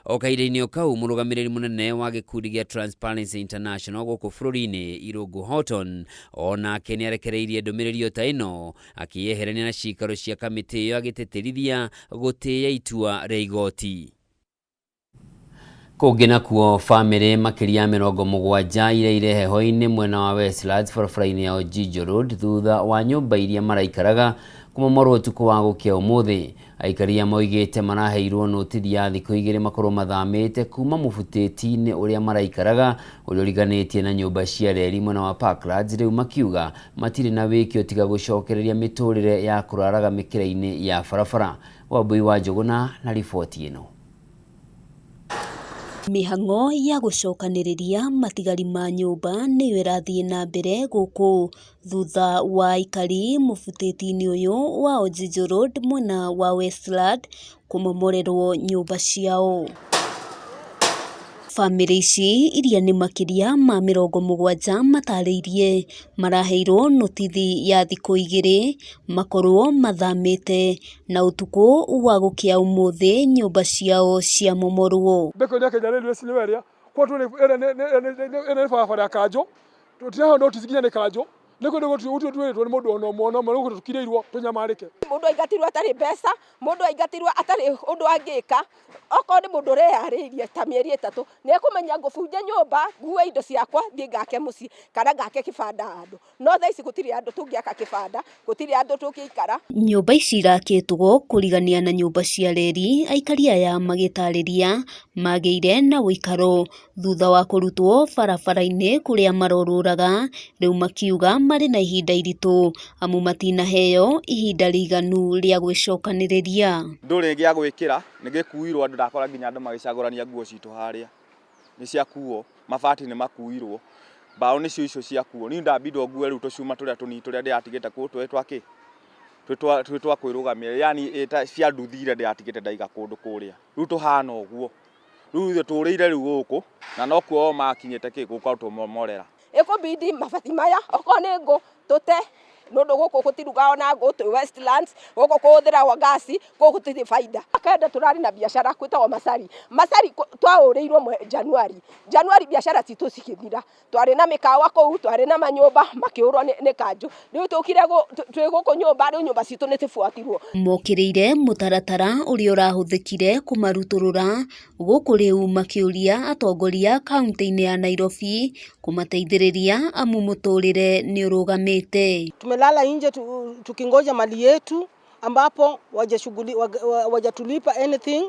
O kahinda-inĩ o kau mũrũgamĩrĩri mũnene wa gĩkundi gĩa Transparency International gũkũ bũrũri-inĩ Irũngũ Horton o nake nĩ arekereirie ndũmĩrĩri o ta ĩno akĩyeherania na cikaro cia kamĩtĩ ĩyo agĩtĩtĩrithia gũtĩĩa itua rĩa igoti. Kũngĩ nakuo famĩlĩ makĩria ya 70 iria irĩ heho-inĩ mwena wa Westlands barabara-inĩ ya Ojijo Road thutha wa nyũmba iria maraikaraga kũmomorwo ũtukũ wa gũkĩa ũmũthĩ. Aikari aya moigĩte maraheirwo notithi ya thikũ 2 makorwo mathamĩte kuma mũbutĩti-inĩ ũrĩa maraikaraga ũrĩa ũriganĩtie na nyũmba cia reri mwena wa Parklands, rĩu makiuga matirĩ na wĩkio tiga gũcokereria mĩtũrĩre ya kũraraga mĩkĩra-inĩ ya barabara. Wambui wa Njũgũna na riboti ĩno. Mĩhang'o ya gũcokanĩrĩria matigari ma nyũmba nĩyo ĩrathiĩ na mbere gũkũ thutha wa aikari mũbutĩti-inĩ ũyũ wa Ojijo Road mwena wa Westland kũmomorerwo nyũmba ciao. Bamĩrĩ ici iria nĩ makĩria ma 70 matarĩirie maraheirwo notithi ya thikũ 2 makorwo mathamĩte na ũtukũ wa gũkĩa ũmũthĩ nyũmba ciao ciamomorwo. Mbeko ya Kenya Railways nĩ area kwa tũrĩ ĩrĩa nĩ barabara ya kanjũ tũtiraheo notice nginya nĩ kanjũ nĩ kũndũ gũtirĩ twĩrĩtwo nĩ mũndũ ona ũmwe ona ũmwe nĩ kũndũ tũkirĩirwo tũnyamarĩke. Mũndũ aingatirwo atarĩ mbeca, mũndũ aingatirwo atarĩ ũndũ angĩka, okorwo nĩ mũndũ ũreyarĩirie ta mĩeri 3 nĩ ekũmenya ngũbunja nyũmba ngue indo ciakwa thiĩ ngake mũciĩ kana ngake kĩbanda handũ, no thaa ici gũtirĩ handũ tũngĩaka kĩbanda, gũtirĩ handũ tũngĩikara. Nyũmba ici irakĩtwo kũrigania na nyũmba cia reri, aikari aya magĩtarĩria magĩire na ũikaro thutha wa kũrutwo barabara-inĩ kũrĩa marorũraga, rĩu makiuga marĩ na ihinda iritũ amu matinaheo ihinda rĩiganu rĩa gwĩcokanĩrĩria. Ndũrĩ gĩa gwĩkĩra nĩ gĩkuirwo andũ ndakora nginya andũ magĩcagũrania nguo citũ harĩa nĩ ciakuo, mabati nĩ makuirwo, mbaũ nĩcio icio ciakuo. Niĩ ndambindwo ngue rĩu tũcuma tũrĩa tũnini tũrĩa ndĩratigĩte kũu twĩ twakĩ Twĩ twa kwĩrũgamia, yani ĩta cia nduthi iria ndĩratigĩte ndaiga kũndũ kũrĩa. Rĩu tũhana ũguo. Rĩu ithuĩ tũrĩire rĩu gũkũ na nokuo o makinyĩte kĩ gũka gũtũmomorera. Ĩkũbidi mabati maya okorwo nĩ ngũ tũte nũndũ gũkũ gũtirugagwo na ngũ twĩ Westlands gũkũ kũhũthĩragwo ngasi kũu gũtirĩ baida. Kenda tũrarĩ na biacara kwĩtagwo Masari. Masari twaũrĩirwo Januari. Januari biacara citũ cigĩthira. Twarĩ na mĩkawa kũu, twarĩ na manyũmba makĩũrwo nĩ kanjũ. Rĩu tũkire twĩ gũkũ nyũmba, rĩu nyũmba citũ nĩ cibuatirwo. Mokĩrĩire mũtaratara ũrĩa ũrahũthĩkire kũmarutũrũra gũkũ rĩu makĩũria atongoria kaunti-inĩ ya Nairobi kũmateithĩrĩria amu mũtũrĩre nĩ ũrũgamĩte. Tumelala nje tukingoja mali yetu ambapo wajatulipa anything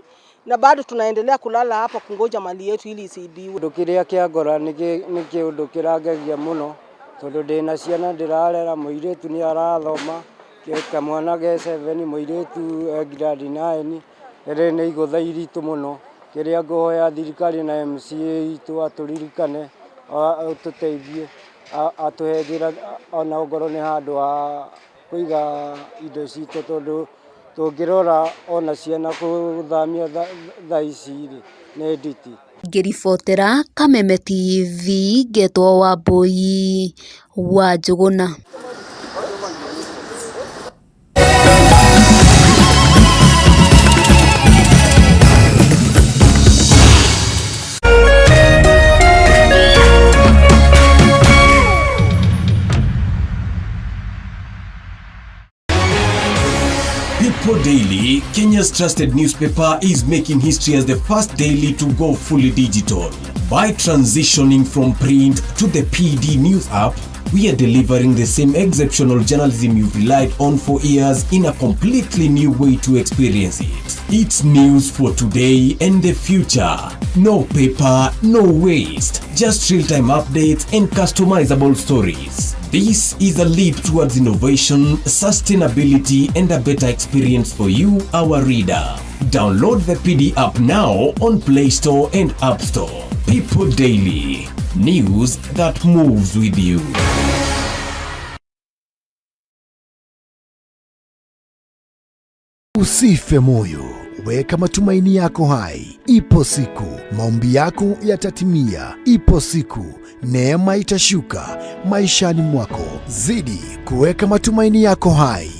na bado tunaendelea kulala hapa kungoja mali yetu ili isiibiwe. Kĩndũ kĩrĩa kĩa ngora nĩ kĩũndũ kĩrangegia mũno tondũ ndĩna ciana ndĩrarera, mũirĩtu nĩ arathoma, kamwana ge 7, mũirĩtu e grade 9, rĩrĩ nĩ igũtha iritũ mũno. Kĩrĩa ngũhoya thirikari na MCA itũ atũririkane, atũteithie, atũhe njĩra ona ongorwo nĩ handũ ha kũiga indo citũ tondũ tũngĩrora ona ciana gũthamia thaa ici rĩ nĩ nditi. Ngĩribotera Kameme TV ngetwo Wambui wa Njũgũna. People Daily, Kenya's trusted newspaper, is making history as the first daily to go fully digital. By transitioning from print to the PD News app, we are delivering the same exceptional journalism you've relied on for years in a completely new way to experience it. It's news for today and the future. No paper, no waste. Just real-time updates and customizable stories. This is a leap towards innovation, sustainability, and a better experience for you, our reader. Download the PD app now on Play Store and App Store. People Daily. News that moves with you. Usife moyo, weka matumaini yako hai. Ipo siku maombi yako yatatimia. Ipo siku neema itashuka maishani mwako. Zidi kuweka matumaini yako hai.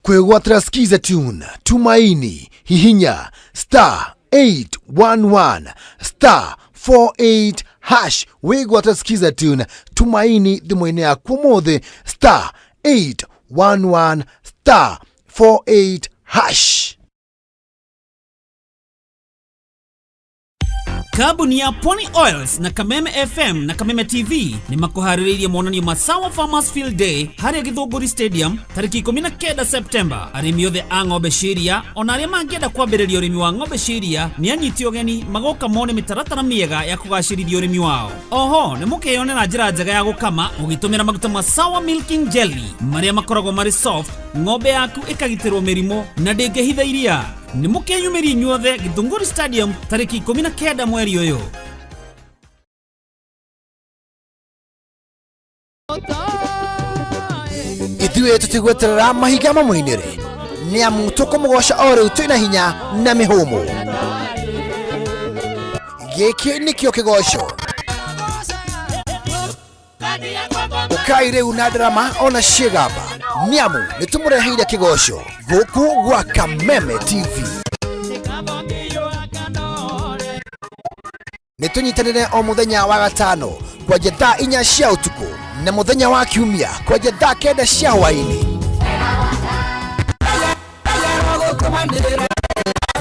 Kwegwatira Skiza Tune Tumaini, hihinya star 811 star 48 hash wigwatira Skiza Tune Tumaini thimũ-inĩ yaku ũmũthĩ star 811 star 48 hash. Kambuni ya Pony Oils na Kameme FM na Kameme TV nĩ makũharĩrĩirie monanio ma Sawa Farmers Field Day harĩa Gĩthũngũri Stadium tarĩki 19 Septemba. Arĩmi othe a ng'ombe cia iria ona arĩa mangĩenda kwambĩrĩria ũrĩmi wa ng'ombe cia iria nĩ anyiti ũgeni magoka mone mĩtaratara mĩega ya kũgacĩrithia ũrĩmi wao. Oho nĩ mũkeyonera njĩra njega ya gũkama ũgĩtũmĩra maguta ma Sawa Milking Jelly marĩa makoragwo marĩ soft, ng'ombe yaku ĩkagitĩrwo mĩrimũ na ndĩngĩhitha iria. Nĩ mũkeyumĩrie inyuothe Gĩthũngũri Stadium tarĩki 19 mweri ũyũ. Ithuĩ tũtigweterera mahiga mamũinĩre nĩ amu tũkũmũgoca o rĩu twĩna hinya na mĩhũmũ. Gĩkĩ nĩkĩo kĩgoco. Ũkai rĩu na ndarama ona ciĩgamba nĩ amu nĩ tũmũreheire kĩgoco gũkũ gwa Kameme TV. Nĩ tũnyitanĩre o mũthenya wa gatano kwanja thaa 4 cia ũtukũ na mũthenya wa kiumia kwanja thaa 9 cia hwaĩ-inĩ.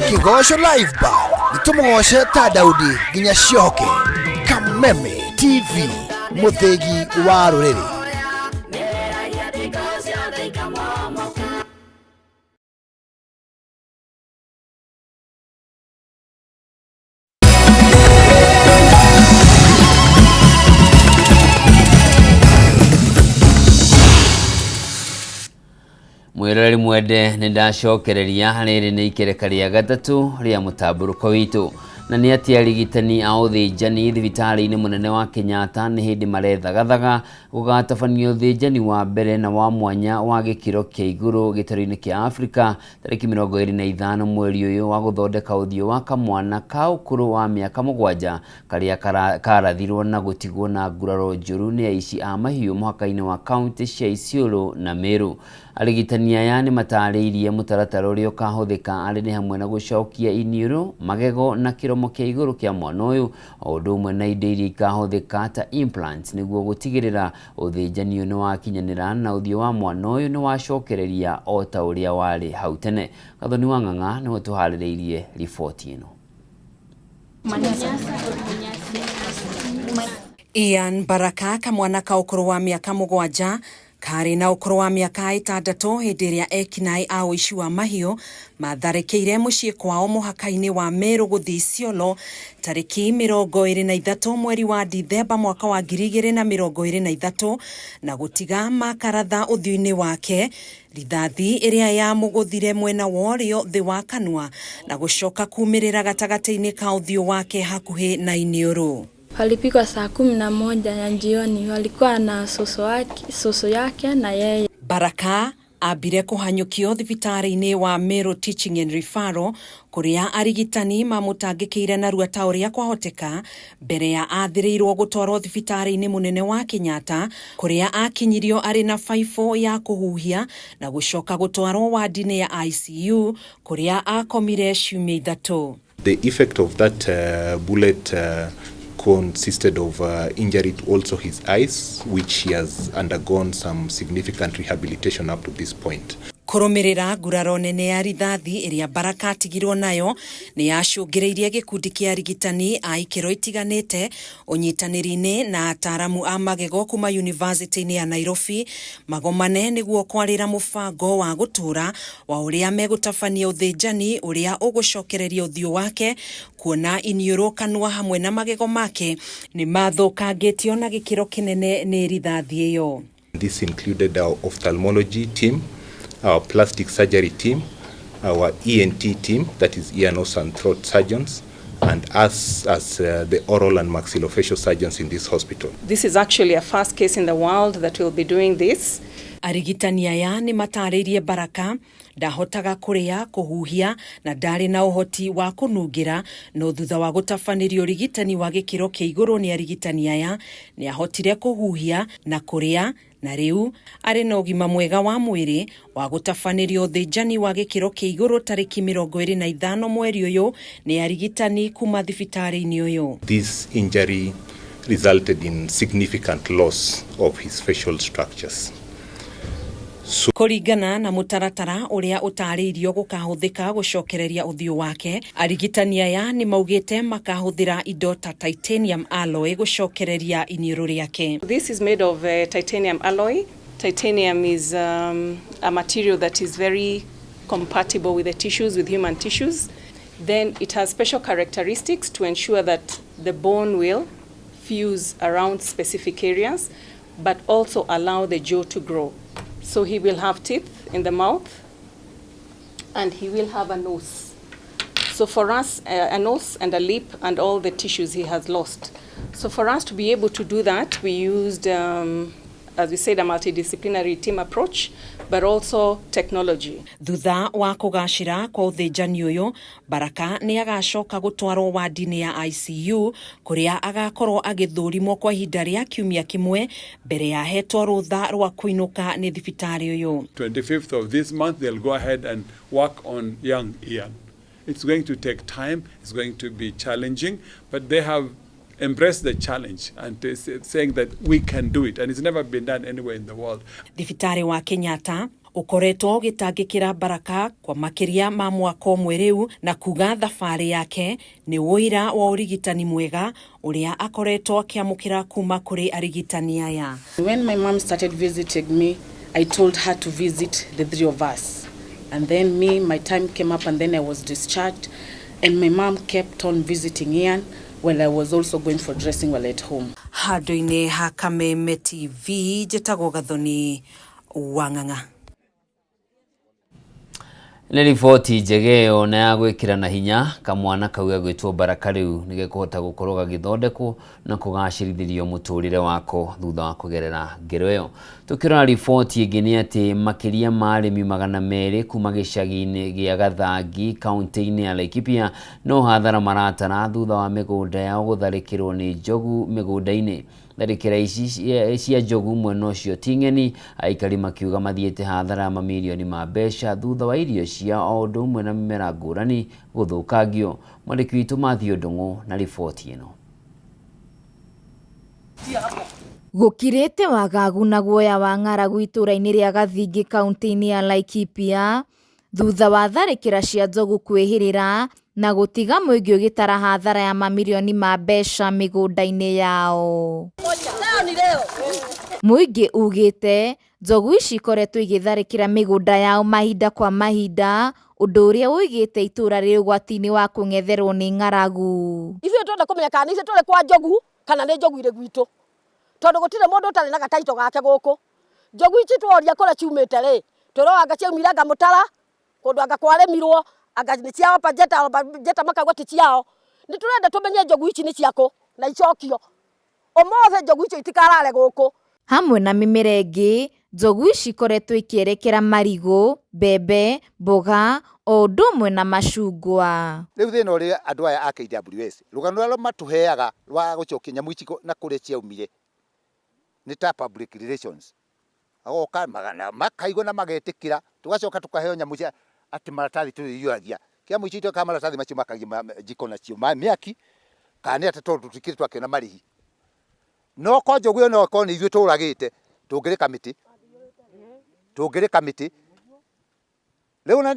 Kĩgoco Live Band nĩ tũmũgoce ta Daudi nginya ciohoke. Kameme TV, mũthĩgi wa rũrĩrĩ. Mwĩroreri mwende, nĩ ndacokereria rĩrĩ nĩ ikereka rĩa gatatũ rĩa mũtambũrũko witũ. Na nĩ atĩ arigitani a ũthĩnjani thibitarĩ-inĩ mũnene wa Kenyatta nĩ hĩndĩ marethagathaga gũgatabanio ũthĩnjani wa mbere na wa mwanya wa gĩkĩro kĩa igũrũ gĩtarũ-inĩ kĩa Afrika tarĩki 25 mweri ũyũ wa gũthondeka ũthiũ wa kamwana ka ũkũrũ wa mĩaka 7 karĩa karathirwo na gũtigwo na nguraro njũru nĩ aici a mahiũ mũhaka-inĩ wa kaunti cia Isiolo na Meru. Arigitani aya nĩ matarĩirie mũtaratara ũrĩa ũkahũthĩka arĩ nĩ hamwe na gũcokia iniũrũ, magego na kĩromo kĩa igũrũ kĩa mwana ũyũ o ũndũ ũmwe na indo iria ikahũthĩka ta implants nĩguo gũtigĩrĩra ũthĩnjani ũyũ nĩ wakinyanĩra na ũthiũ wa mwana ũyũ nĩ wacokereria o ta ũrĩa warĩ hau tene. Gathoni wa Ng'ang'a nĩwe tũharĩrĩirie riboti ĩno. Ian Baraka kamwana ka ũkũrũ wa mĩaka 7 karĩ na ũkũrũ wa mĩaka 6 hĩndĩ ĩrĩa ekinaĩ a ũici wa mahiũ matharĩkĩire mũciĩ kwao mũhaka-inĩ wa Meru gũthiĩ Isiolo tarĩki 23 mweri wa Dithemba mwaka wa 2023 na gũtiga makaratha ũthiũ-inĩ wake rithathi ĩrĩa yamũgũthire mwena wa ũrĩo thĩ wa kanua na gũcoka kumĩrĩra gatagatĩ-inĩ ka ũthiũ wake hakuhĩ na iniũrũ. Walipigwa saa 11 ya jioni, walikuwa na soso yake na yeye. Baraka ambire kũhanyũkio thibitarĩ-inĩ wa Meru Teaching and Referral kũrĩa arigitani mamũtangĩkĩire narua ta ũrĩa kwahoteka mbere ya athĩrĩirwo gũtwarwo thibitarĩ-inĩ mũnene wa Kenyatta kũrĩa akinyirio arĩ na baibũ ya kũhuhia na gũcoka gũtwarwo wadi-inĩ ya ICU kũrĩa akomire ciumia 3. The effect of that bullet consisted of injury to also his eyes, which he has undergone some significant rehabilitation up to this point. Kũrũmĩrĩra nguraro nene ya rithathi ĩrĩa Baraka atigirwo nayo nĩ yacũngĩrĩirie gĩkundi kĩa arigitani a ikĩro itiganĩte ũnyitanĩri-inĩ na ataaramu a magego kuma University-inĩ ya Nairobi magomane nĩguo kwarĩra mũbango wa gũtũra wa ũrĩa megũtabania ũthĩnjani ũrĩa ũgũcokereria ũthiũ wake kuona iniũrũ kanua hamwe na magego make nĩ mathũkangĩtio na gĩkĩro kĩnene nĩ rithathi ĩyo. This included our ophthalmology team, our plastic surgery team, our ENT team, that is ear, nose and throat surgeons, and us as the oral and maxillofacial surgeons in this hospital. This is actually a first case in the world that will be doing this. Arigitani aya nĩ matarĩirie Baraka ndahotaga kũrĩa, kũhuhia na ndarĩ na ũhoti wa kũnungĩra no thutha wa gũtabanĩrio ũrigitani wa gĩkĩro kĩa igũrũ nĩ arigitani aya nĩ ahotire kũhuhia na kũrĩa na rĩu arĩ na ũgima mwega wa mwĩrĩ wa gũtabanĩrio ũthĩnjani wa gĩkĩro kĩa igũrũ tarĩki 25 mweri ũyũ nĩ arigitani kuma thibitarĩ-inĩ ũyũ. This injury resulted in significant loss of his facial structures. So Kũringana na mũtaratara ũrĩa ũtarĩirio gũkahũthĩka gũcokereria ũthiũ wake, arigitani aya nĩ maugĩte makahũthĩra indo ta titanium alloy gũcokereria iniũrũ rĩake. This is made of titanium alloy. Titanium is a material that is very compatible with the tissues, with human tissues. Then it has special characteristics to ensure that the bone will fuse around specific areas, but also allow the jaw to grow. So he will have teeth in the mouth and he will have a nose. So for us, a nose and a lip and all the tissues he has lost. So for us to be able to do that, we used, as we said, a multidisciplinary team approach, but also technology. Thutha wa kũgacĩra kwa ũthĩnjani ũyũ, Baraka nĩ agacoka gũtwarwo wadi-inĩ ya ICU kũrĩa agakorwo agĩthũrimwo kwa ihinda rĩa kiumia kĩmwe mbere ya ahetwo rũtha rwa kũinũka nĩ thibitarĩ ũyũ. 25th of this month, they'll go ahead and work on young Ian. It's going to take time, it's going to be challenging, but they have embraced the challenge and saying that we can do it, and it's never been done anywhere in the world. Thibitarĩ wa Kenyatta ũkoretwo ũgĩtangĩkĩra Baraka kwa makĩria ma mwaka ũmwe rĩu na kuga thabarĩ yake nĩ ũira wa ũrigitani mwega ũrĩa akoretwo akĩamũkĩra kuma kũrĩ arigitani aya. When my mom started visiting me, I told her to visit the three of us. And then me, my time came up and then I was discharged. And my mom kept on visiting Ian while I was also going for dressing while at home. Handũ-inĩ ha Kameme TV njĩtagwo Gathoni wa Ng'ang'a. Nĩ riboti njega ĩyo na ya gwĩkĩra na hinya kamwana kau gagwĩtwo Baraka rĩu nĩ gekũhota gũkorwo gagĩthondekwo na kũgacĩrithĩrio mũtũrĩre wako thutha wa kũgerera ngero ĩyo. Tũkĩrora riboti ĩngĩ nĩ atĩ makĩria ma arĩmi 200 kuma gĩcagi-inĩ gĩa Gathangi kaunti-inĩ ya Laikipia no hathara maratara thutha wa mĩgũnda yao gũtharĩkĩrwo nĩ njogu mĩgũnda-inĩ. Tharĩkĩra ici cia njogu mwena ũcio ti ng'eni, aikari makiuga mathiĩte hathara ya mamirioni ma mbeca thutha wa irio ciao o ũndũ ũmwe na mĩmera ngũrani gũthũkangio. Mwandĩki witũ Mathew Ndung'u na riboti ĩno. Gũkirĩte wagagu na guoya wa ng'aragu itũũra-inĩ rĩa Gathingĩ kaunti-inĩ ya Laikipia thutha wa tharĩkĩra cia njogu kwĩhĩrĩra na gũtiga mũingĩ ũgĩtara hathara ya mamirioni ma mbeca mĩgũnda-inĩ yao. Mũingĩ ugĩte njogu ici ikoretwo igĩtharĩkĩra mĩgũnda yao mahinda kwa mahinda, ũndũ ũrĩa ũigĩte itũũra rĩ ũgwati-inĩ wa kũng'etherwo nĩ ng'aragu. Ithuĩ twenda kũmenya kana nĩ ithuĩ tũrĩ kwa njogu kana nĩ njogu irĩ gwitũ, tondũ gũtirĩ mũndũ ũtarĩ na gataito gake gũkũ. Njogu ici tworia kũrĩa ciumĩte rĩ, twĩrwo anga ciaumire anga mũtara, kũndũ anga kwarĩmirwo, anga nĩ cia Bajeta, Bajeta makauga ti ciao. Nĩ tũrenda tũmenye njogu ici nĩ ciakũ na icokio. Ũmũthĩ njogu icio itikarare gũkũ. Hamwe na mĩmera ĩngĩ, njogu ici ikoretwo ikĩerekera marigũ, mbembe, mboga, o ũndũ ũmwe na macungwa. Rĩu thĩna ũrĩ andũ aya a KWS, rũgano rũrĩa matũheaga rwa gũcokia nyamũ ici na kũrĩa ciaumire nĩ ta public relations. Agoka makaigua na magetĩkĩra, tũgacoka tũkaheo nyamũ cia atĩ maratathi tũrĩiyũragia. Kĩa mũico itweka maratathi macio makagia njiko nacio mĩaki, kana nĩ atĩ tondũ tũtikĩrĩ twakĩona marĩhi. No ko njogu ĩyo no ĩkorwo nĩ ithuĩ tũragĩte, tũngĩrĩka mĩtĩ. Tũngĩrĩka mĩtĩ. Rĩu na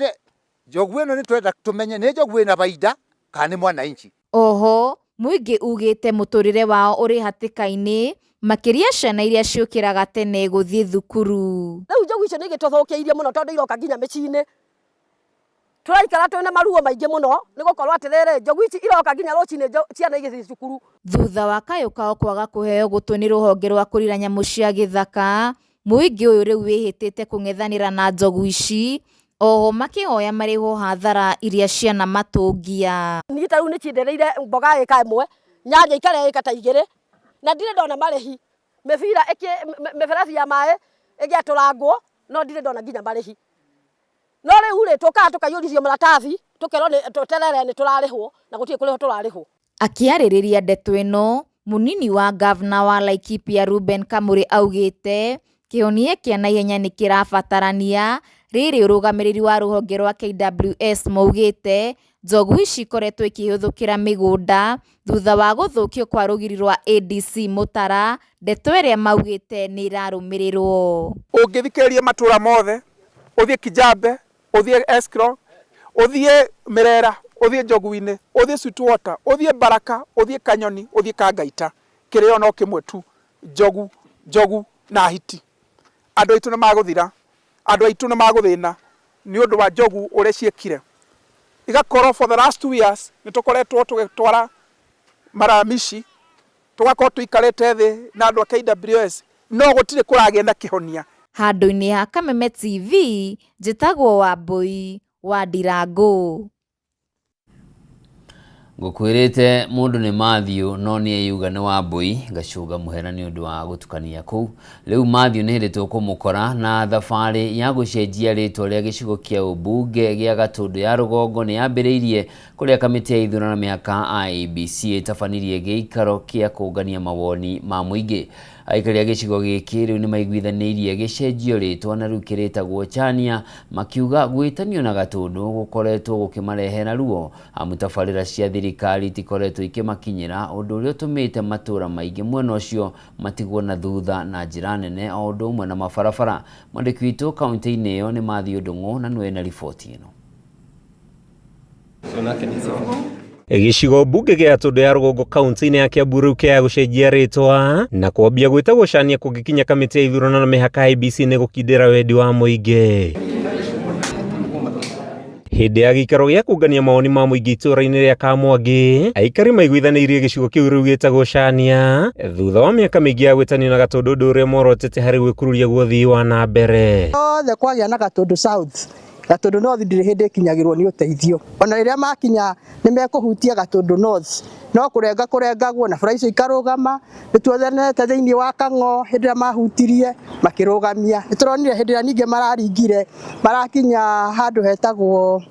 njogu ĩno nĩ twenda tũmenye nĩ njogu ĩna baida kana nĩ mwananchi. Oho, mũingĩ ugĩte mũtũrĩre wao ũrĩ hatĩka-inĩ, makĩria ciana iria ciũkĩraga tene gũthiĩ thukuru. Rĩu njogu icio nĩ igĩtũthũkĩirie mũno tondũ iroka nginya mĩciĩ-inĩ. Tũraikara twĩna maruo maingĩ mũno nĩ gũkorwo atĩrĩrĩ, njogu ici iroka nginya rũcinĩ ciana igĩthiĩ cukuru. Thutha wa kayũ kao kwaga kũheo gũtũ nĩ rũhonge rwa kũrira nyamũ cia gĩthaka, mũingĩ ũyũ rĩu wĩhĩtĩte kũng'ethanĩra na njogu ici, oho makĩhoya marĩhwo hathara iria cianamatũngia. Niĩ ta rĩu nĩ ciendereire mboga ĩka ĩmwe, nyanya ikarĩa ĩka ta igĩrĩ, na ndirĩ ndona marĩhi. Mĩbira mĩberethi ya maĩ ĩgĩatũrangwo, no ndirĩ ndona nginya marĩhi. No rĩu rĩ, tũkaga tũkaiyũrithio maratathi, tũkerwo nĩ tweterere nĩ tũrarĩhwo, na gũtirĩ kũrĩhwo tũrarĩhwo. Akĩarĩrĩria ndeto ĩno, mũnini wa ngavana wa Laikipia Reuben Kamuri augĩte kĩhonia kĩa naihenya nĩ kĩrabatarania, rĩrĩ ũrũgamĩrĩri wa rũhonge rwa KWS maugĩte njogu ici ikoretwo ikĩhũthũkĩra mĩgũnda thutha wa gũthũkio kwa rũgiri rwa ADC Mũtara, ndeto ĩrĩa maugĩte nĩ ĩrarũmĩrĩrwo. Ũngĩthikĩrĩria matũra mothe, ũthiĩ Kijabe, ũthiĩ Eskro, ũthiĩ Mĩrera, ũthiĩ Njogu-inĩ, ũthiĩ Sweetwater, ũthiĩ Baraka, ũthiĩ Kanyoni, ũthiĩ Kangaita, kĩrĩo no kĩmwe tu, njogu, njogu na hiti. Andũ aitũ nĩ magũthira, andũ aitũ nĩ magũthĩna nĩ ũndũ wa njogu ũrĩa ciĩkire. Igakorwo for the last 2 years nĩ tũkoretwo tũgĩtwara maramici, tũgakorwo tũikarĩte thĩ na andũ a KWS, no gũtirĩ kũragĩa na kĩhonia. Handũ-inĩ ha Kameme TV, njĩtagwo Wambũi wa Ndirangũ. Ngũkwĩrĩte mũndũ nĩ Matthew no nĩ eyuga nĩ Wambũi, ngacũnga mũhera nĩ ũndũ wa gũtukania kũu. Rĩu Matthew nĩ hĩndĩ tũkũmũkora na thabarĩ ya gũcenjia rĩtwa rĩa gĩcigo kĩa ũmbunge gĩa Gatũndũ ya rũgongo nĩ yambĩrĩirie kũrĩa kamĩtĩ ya ithurano mĩhaka IEBC ĩtabanirie gĩikaro kĩa kũngania mawoni ma mũingĩ. Aikari a gĩcigo gĩkĩ rĩu nĩ maiguithanĩirie gĩcenjio rĩtwa na rĩu kĩrĩtagwo Chania, makiuga gwĩtanio na Gatũndũ gũkoretwo gũkĩmarehera ruo amu tabarĩra cia thirikari itikoretwo ikĩmakinyĩra, ũndũ ũrĩa ũtũmĩte matũra maingĩ mwena ũcio matigwo na thutha na njĩra nene o ũndũ ũmwe na mabarabara. Mwandĩki witũ kaunti-inĩ ĩyo nĩ Matthew Ndung'u na nĩwe na riboti ĩno. Gĩcigo mbunge gĩa Gatũndũ ya rũgongo kaunti-inĩ ya Kiambu rĩu kĩa gũcenjia rĩtwa na kwambia gwĩtagwo Chania kũngĩkinya kamĩtĩ ya ithurano na mĩhaka IEBC nĩ gũkindĩra wendi wa mũingĩ. Hĩndĩ ya gĩikaro gĩa kũngania mawoni ma mũingĩ itũũra-inĩ rĩa Kamwangi, aikari maiguithanĩirie gĩcigo kĩu rĩu gĩtagwo Chania thutha wa mĩaka mĩingĩ ya gwĩtanio na Gatũndũ, ũndũ ũrĩa morotete harĩ gwĩkururia gwa ũthii wa na mbere. Othe kwagĩa na Gatũndũ South. Gatundu North ndirĩ hĩndĩ ĩkinyagĩrwo nĩ ũteithio. Ona rĩrĩa makinya nĩ mekũhutia Gatundu North no kũrenga kũrengagwo na bara icio ikarũgama. Nĩ tuonete thĩinĩ wa Kang'o hĩndĩ ĩrĩa mahutirie makĩrũgamia. Nĩ tũronire hĩndĩ ĩrĩa ningĩ mararingire marakinya handũ hetagwo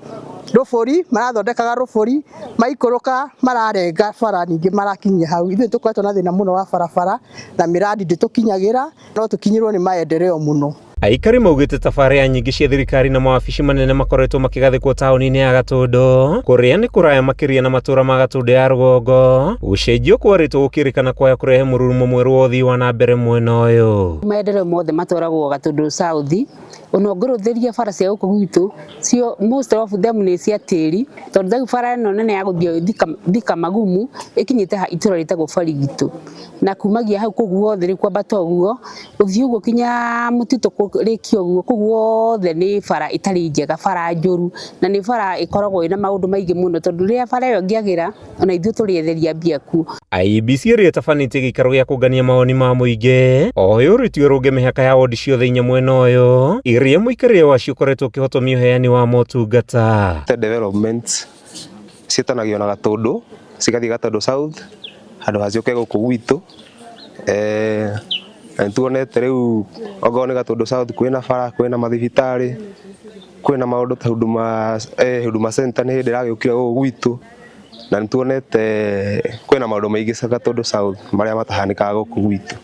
Rũbũri, marathondekaga Rũbũri, maikũrũka mararenga bara ningĩ marakinyia hau. Ithuĩ tũkoretwo na thĩna mũno wa barabara na mĩrandi ndĩtũkinyagĩra, no tũkinyĩrwo nĩ maendeleo mũno. Aikari maugĩte tabarĩra nyingĩ cia thirikari na mawabici manene makoretwo makĩgathĩkwo taũni-inĩ ya Gatũndũ kũrĩa nĩ kũraya makĩria na matũra ma Gatũndũ ya rũgongo. Gũcenjio kwa rĩtwa gũkĩrĩkana kwaya kũrehe mũrurumo mwerũ wa ũthii wa na mbere mwena ũyũ. Maendeleo mothe matwaragwo Gatũndũ South ona ũngĩrũthĩria bara cia gũkũ gwitũ cio most of them nĩ cia tĩri tondũ rĩu bara ĩno nene ya gũthiĩ Thika Magumu ĩkinyĩte itũra rĩtagwo Barigitũ na kumagia hau kũu guothe rĩu kwambata ũguo gũthiĩ ũguo kinya mũtitũ kũrĩkia ũguo kũu guothe nĩ bara ĩtarĩ njega, bara njũru na nĩ bara ĩkoragwo ĩna maũndũ maingĩ mũno tondũ rĩrĩa bara ĩyo ĩngĩagĩra ona ithuĩ tũrĩetheria mbia kuo. IEBC ĩrĩa ĩtabanĩtie gĩikaro gĩa kũngania mawoni ma mũingĩ o yũrĩtio ĩrũnge mĩhaka ya wondi ciothe inya mwena ũyũ iria mũikarĩre wacio ũkoretwo ũkĩhotomia ũheani wa motungata. Developments ciĩtanagio na Gatũndũ cigathiĩ Gatũndũ South handũ ha ciũke gũkũ gwitũ. Na nĩtuonete rĩu okorwo nĩ Gatũndũ South kwĩna bara, kwĩna mathibitarĩ, kwĩna maũndũ ta Huduma Center nĩ hĩndĩ ĩragĩũkire gũkũ gwitũ, na nĩtuonete kwĩna maũndũ maingĩ Gatũndũ South marĩa matahanĩkaga gũkũ gwitũ.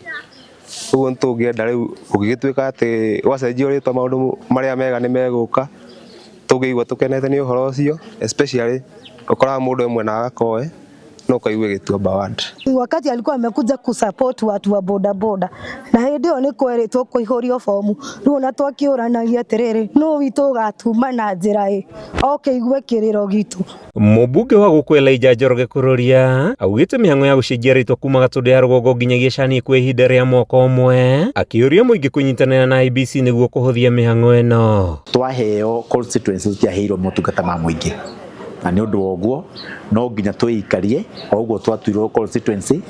Ũguo nĩtũngĩenda rĩu kũngĩgĩtuĩka atĩ gwacenjio rĩtwa maũndũ marĩa mega nĩ megũka, tũngĩigua tũkenete nĩ ũhoro ũcio, especially ũkoraga mũndũ e mwena wa Gakoe no ũkaigua Gĩtuamba ward. Wakati alikuwa amekuja kusupport watu wa bodaboda na hĩndĩ ĩyo nĩ kwerĩtwo kũihũrio bomu rĩu ona twakĩũranagia atĩrĩrĩ nũ witũ ũgatuma na njĩra ĩ oke igue kĩrĩro gitũ. Mũmbunge wa gũkũ Elijah Njoroge Kururia augĩte mĩhang'o ya gũcenjia rĩtwa kuma Gatũndũ ya rũgongo nginyagia Cania kwa ihinda rĩa mwaka ũmwe, akĩũria mũingĩ kũnyitanĩra na IEBC nĩguo kũhũthia mĩhang'o ĩno. Twaheo constituency tũtiaheirwo motungata ma mũingĩ, na nĩ ũndũ wa ũguo no nginya twĩikarie o ũguo twatuirwo constituency,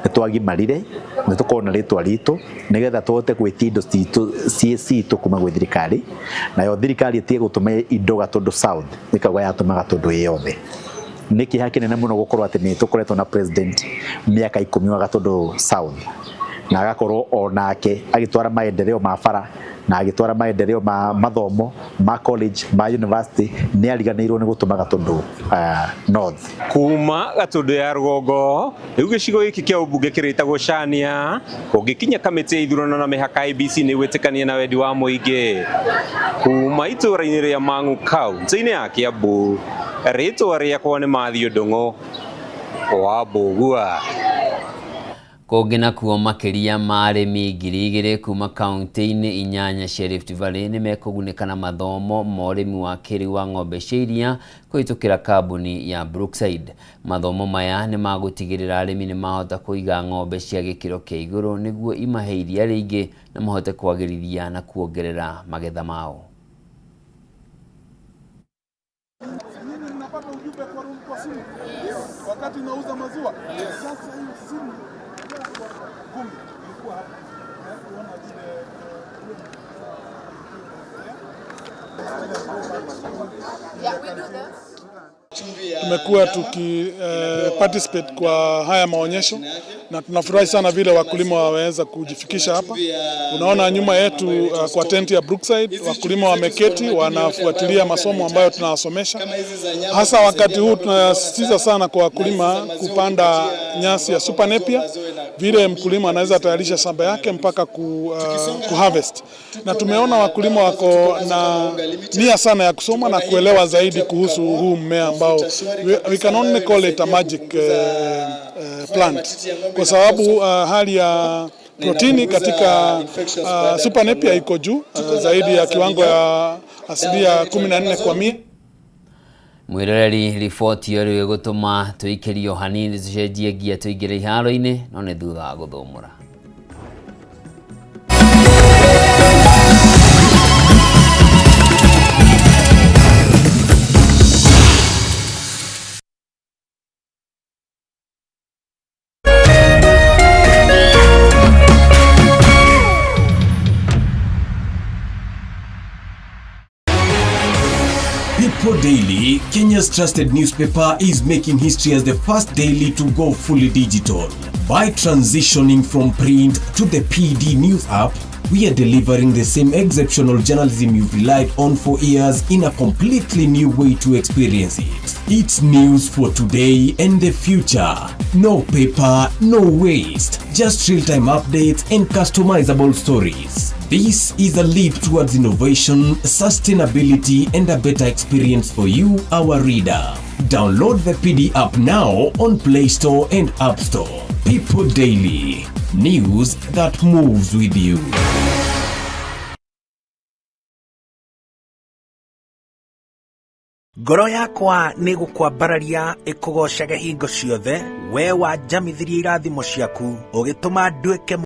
nĩ twagimarire nĩ tũkorwo na rĩtwa ritũ nĩgetha tũhote gwĩtia indo citũ ciĩ citũ kuma gwĩ thirikari, nayo thirikari ĩtige gũtũma indo Gatũndũ South ĩkauga yatũma Gatũndũ ĩ yothe. Nĩ kĩeha kĩnene mũno gũkorwo atĩ nĩ tũkoretwo na president mĩaka 10 wa Gatũndũ South na agakorwo onake agĩtwara maendeleo ma bara na agĩtwara maendeleo ma mathomo ma college ma university, nĩ ariganĩirwo nĩ gũtũma Gatũndũ North. Kuma Gatũndũ ya rũgongo rĩu gĩcigo gĩkĩ kĩa ũmbunge kĩrĩtagwo Cania kũngĩkinya kamĩtĩ ya ithurano na mĩhaka IEBC nĩ gwĩtĩkania na wendi wa mũingĩ. Kuma itũũra-inĩ rĩa Mang'u kaunti-inĩ ya Kiambu, rĩtwa rĩakwa nĩ Matthew Ndung'u wa Mbũgua. Kũngĩ nakuo makĩria ma arĩmi 2000 kuma kaunti-inĩ 8 cia Rift Valley nĩ mekũgunĩka na mathomo ma ũrĩmi wa kĩrĩu wa ng'ombe cia iria kũhĩtũkĩra kambuni ya Brookside. Mathomo maya nĩ magũtigĩrĩra arĩmi nĩ mahota kũiga ng'ombe cia gĩkĩro kĩa igũrũ nĩguo imahe iria rĩingĩ na mahote kwagĩrithia na kuongerera magetha mao. Tumekuwa tuki participate kwa haya maonyesho na tunafurahi sana vile wakulima wameweza kujifikisha hapa. Unaona nyuma yetu kwa tenti ya Brookside wakulima wameketi wanafuatilia masomo ambayo tunawasomesha. Hasa wakati huu tunasisitiza sana kwa wakulima kupanda nyasi ya Super Napier, vile mkulima anaweza tayarisha shamba yake mpaka ku harvest. Na tumeona wakulima wako na nia sana ya kusoma na kuelewa zaidi kuhusu huu mmea ambao we can only call it a magic plant, kwa sababu hali ya protini katika Super Napier iko juu zaidi ya kiwango ya 14%. Mwiroreri riboti ĩyo rĩu ĩgũtũma tũikĩrio hanini tũcenjie ngia tũingĩre iharo-inĩ no nĩ thutha wa gũthũmũra. Kenya's trusted newspaper is making history as the first daily to go fully digital. By transitioning from print to the PD News app, we are delivering the same exceptional journalism you've relied on for years in a completely new way to experience it. It's news for today and the future. No paper, no waste. Just real time updates and customizable stories. This is a leap towards innovation, sustainability, and a better experience for you, our reader. Download the PD app now on Play Store and App Store. People Daily. News that moves with you. Ngoro yakwa nĩ gũkwambararia ĩkũgoocage hingo ciothe, we wanjamithirie irathimo ciaku, ũgĩtũma nduĩke.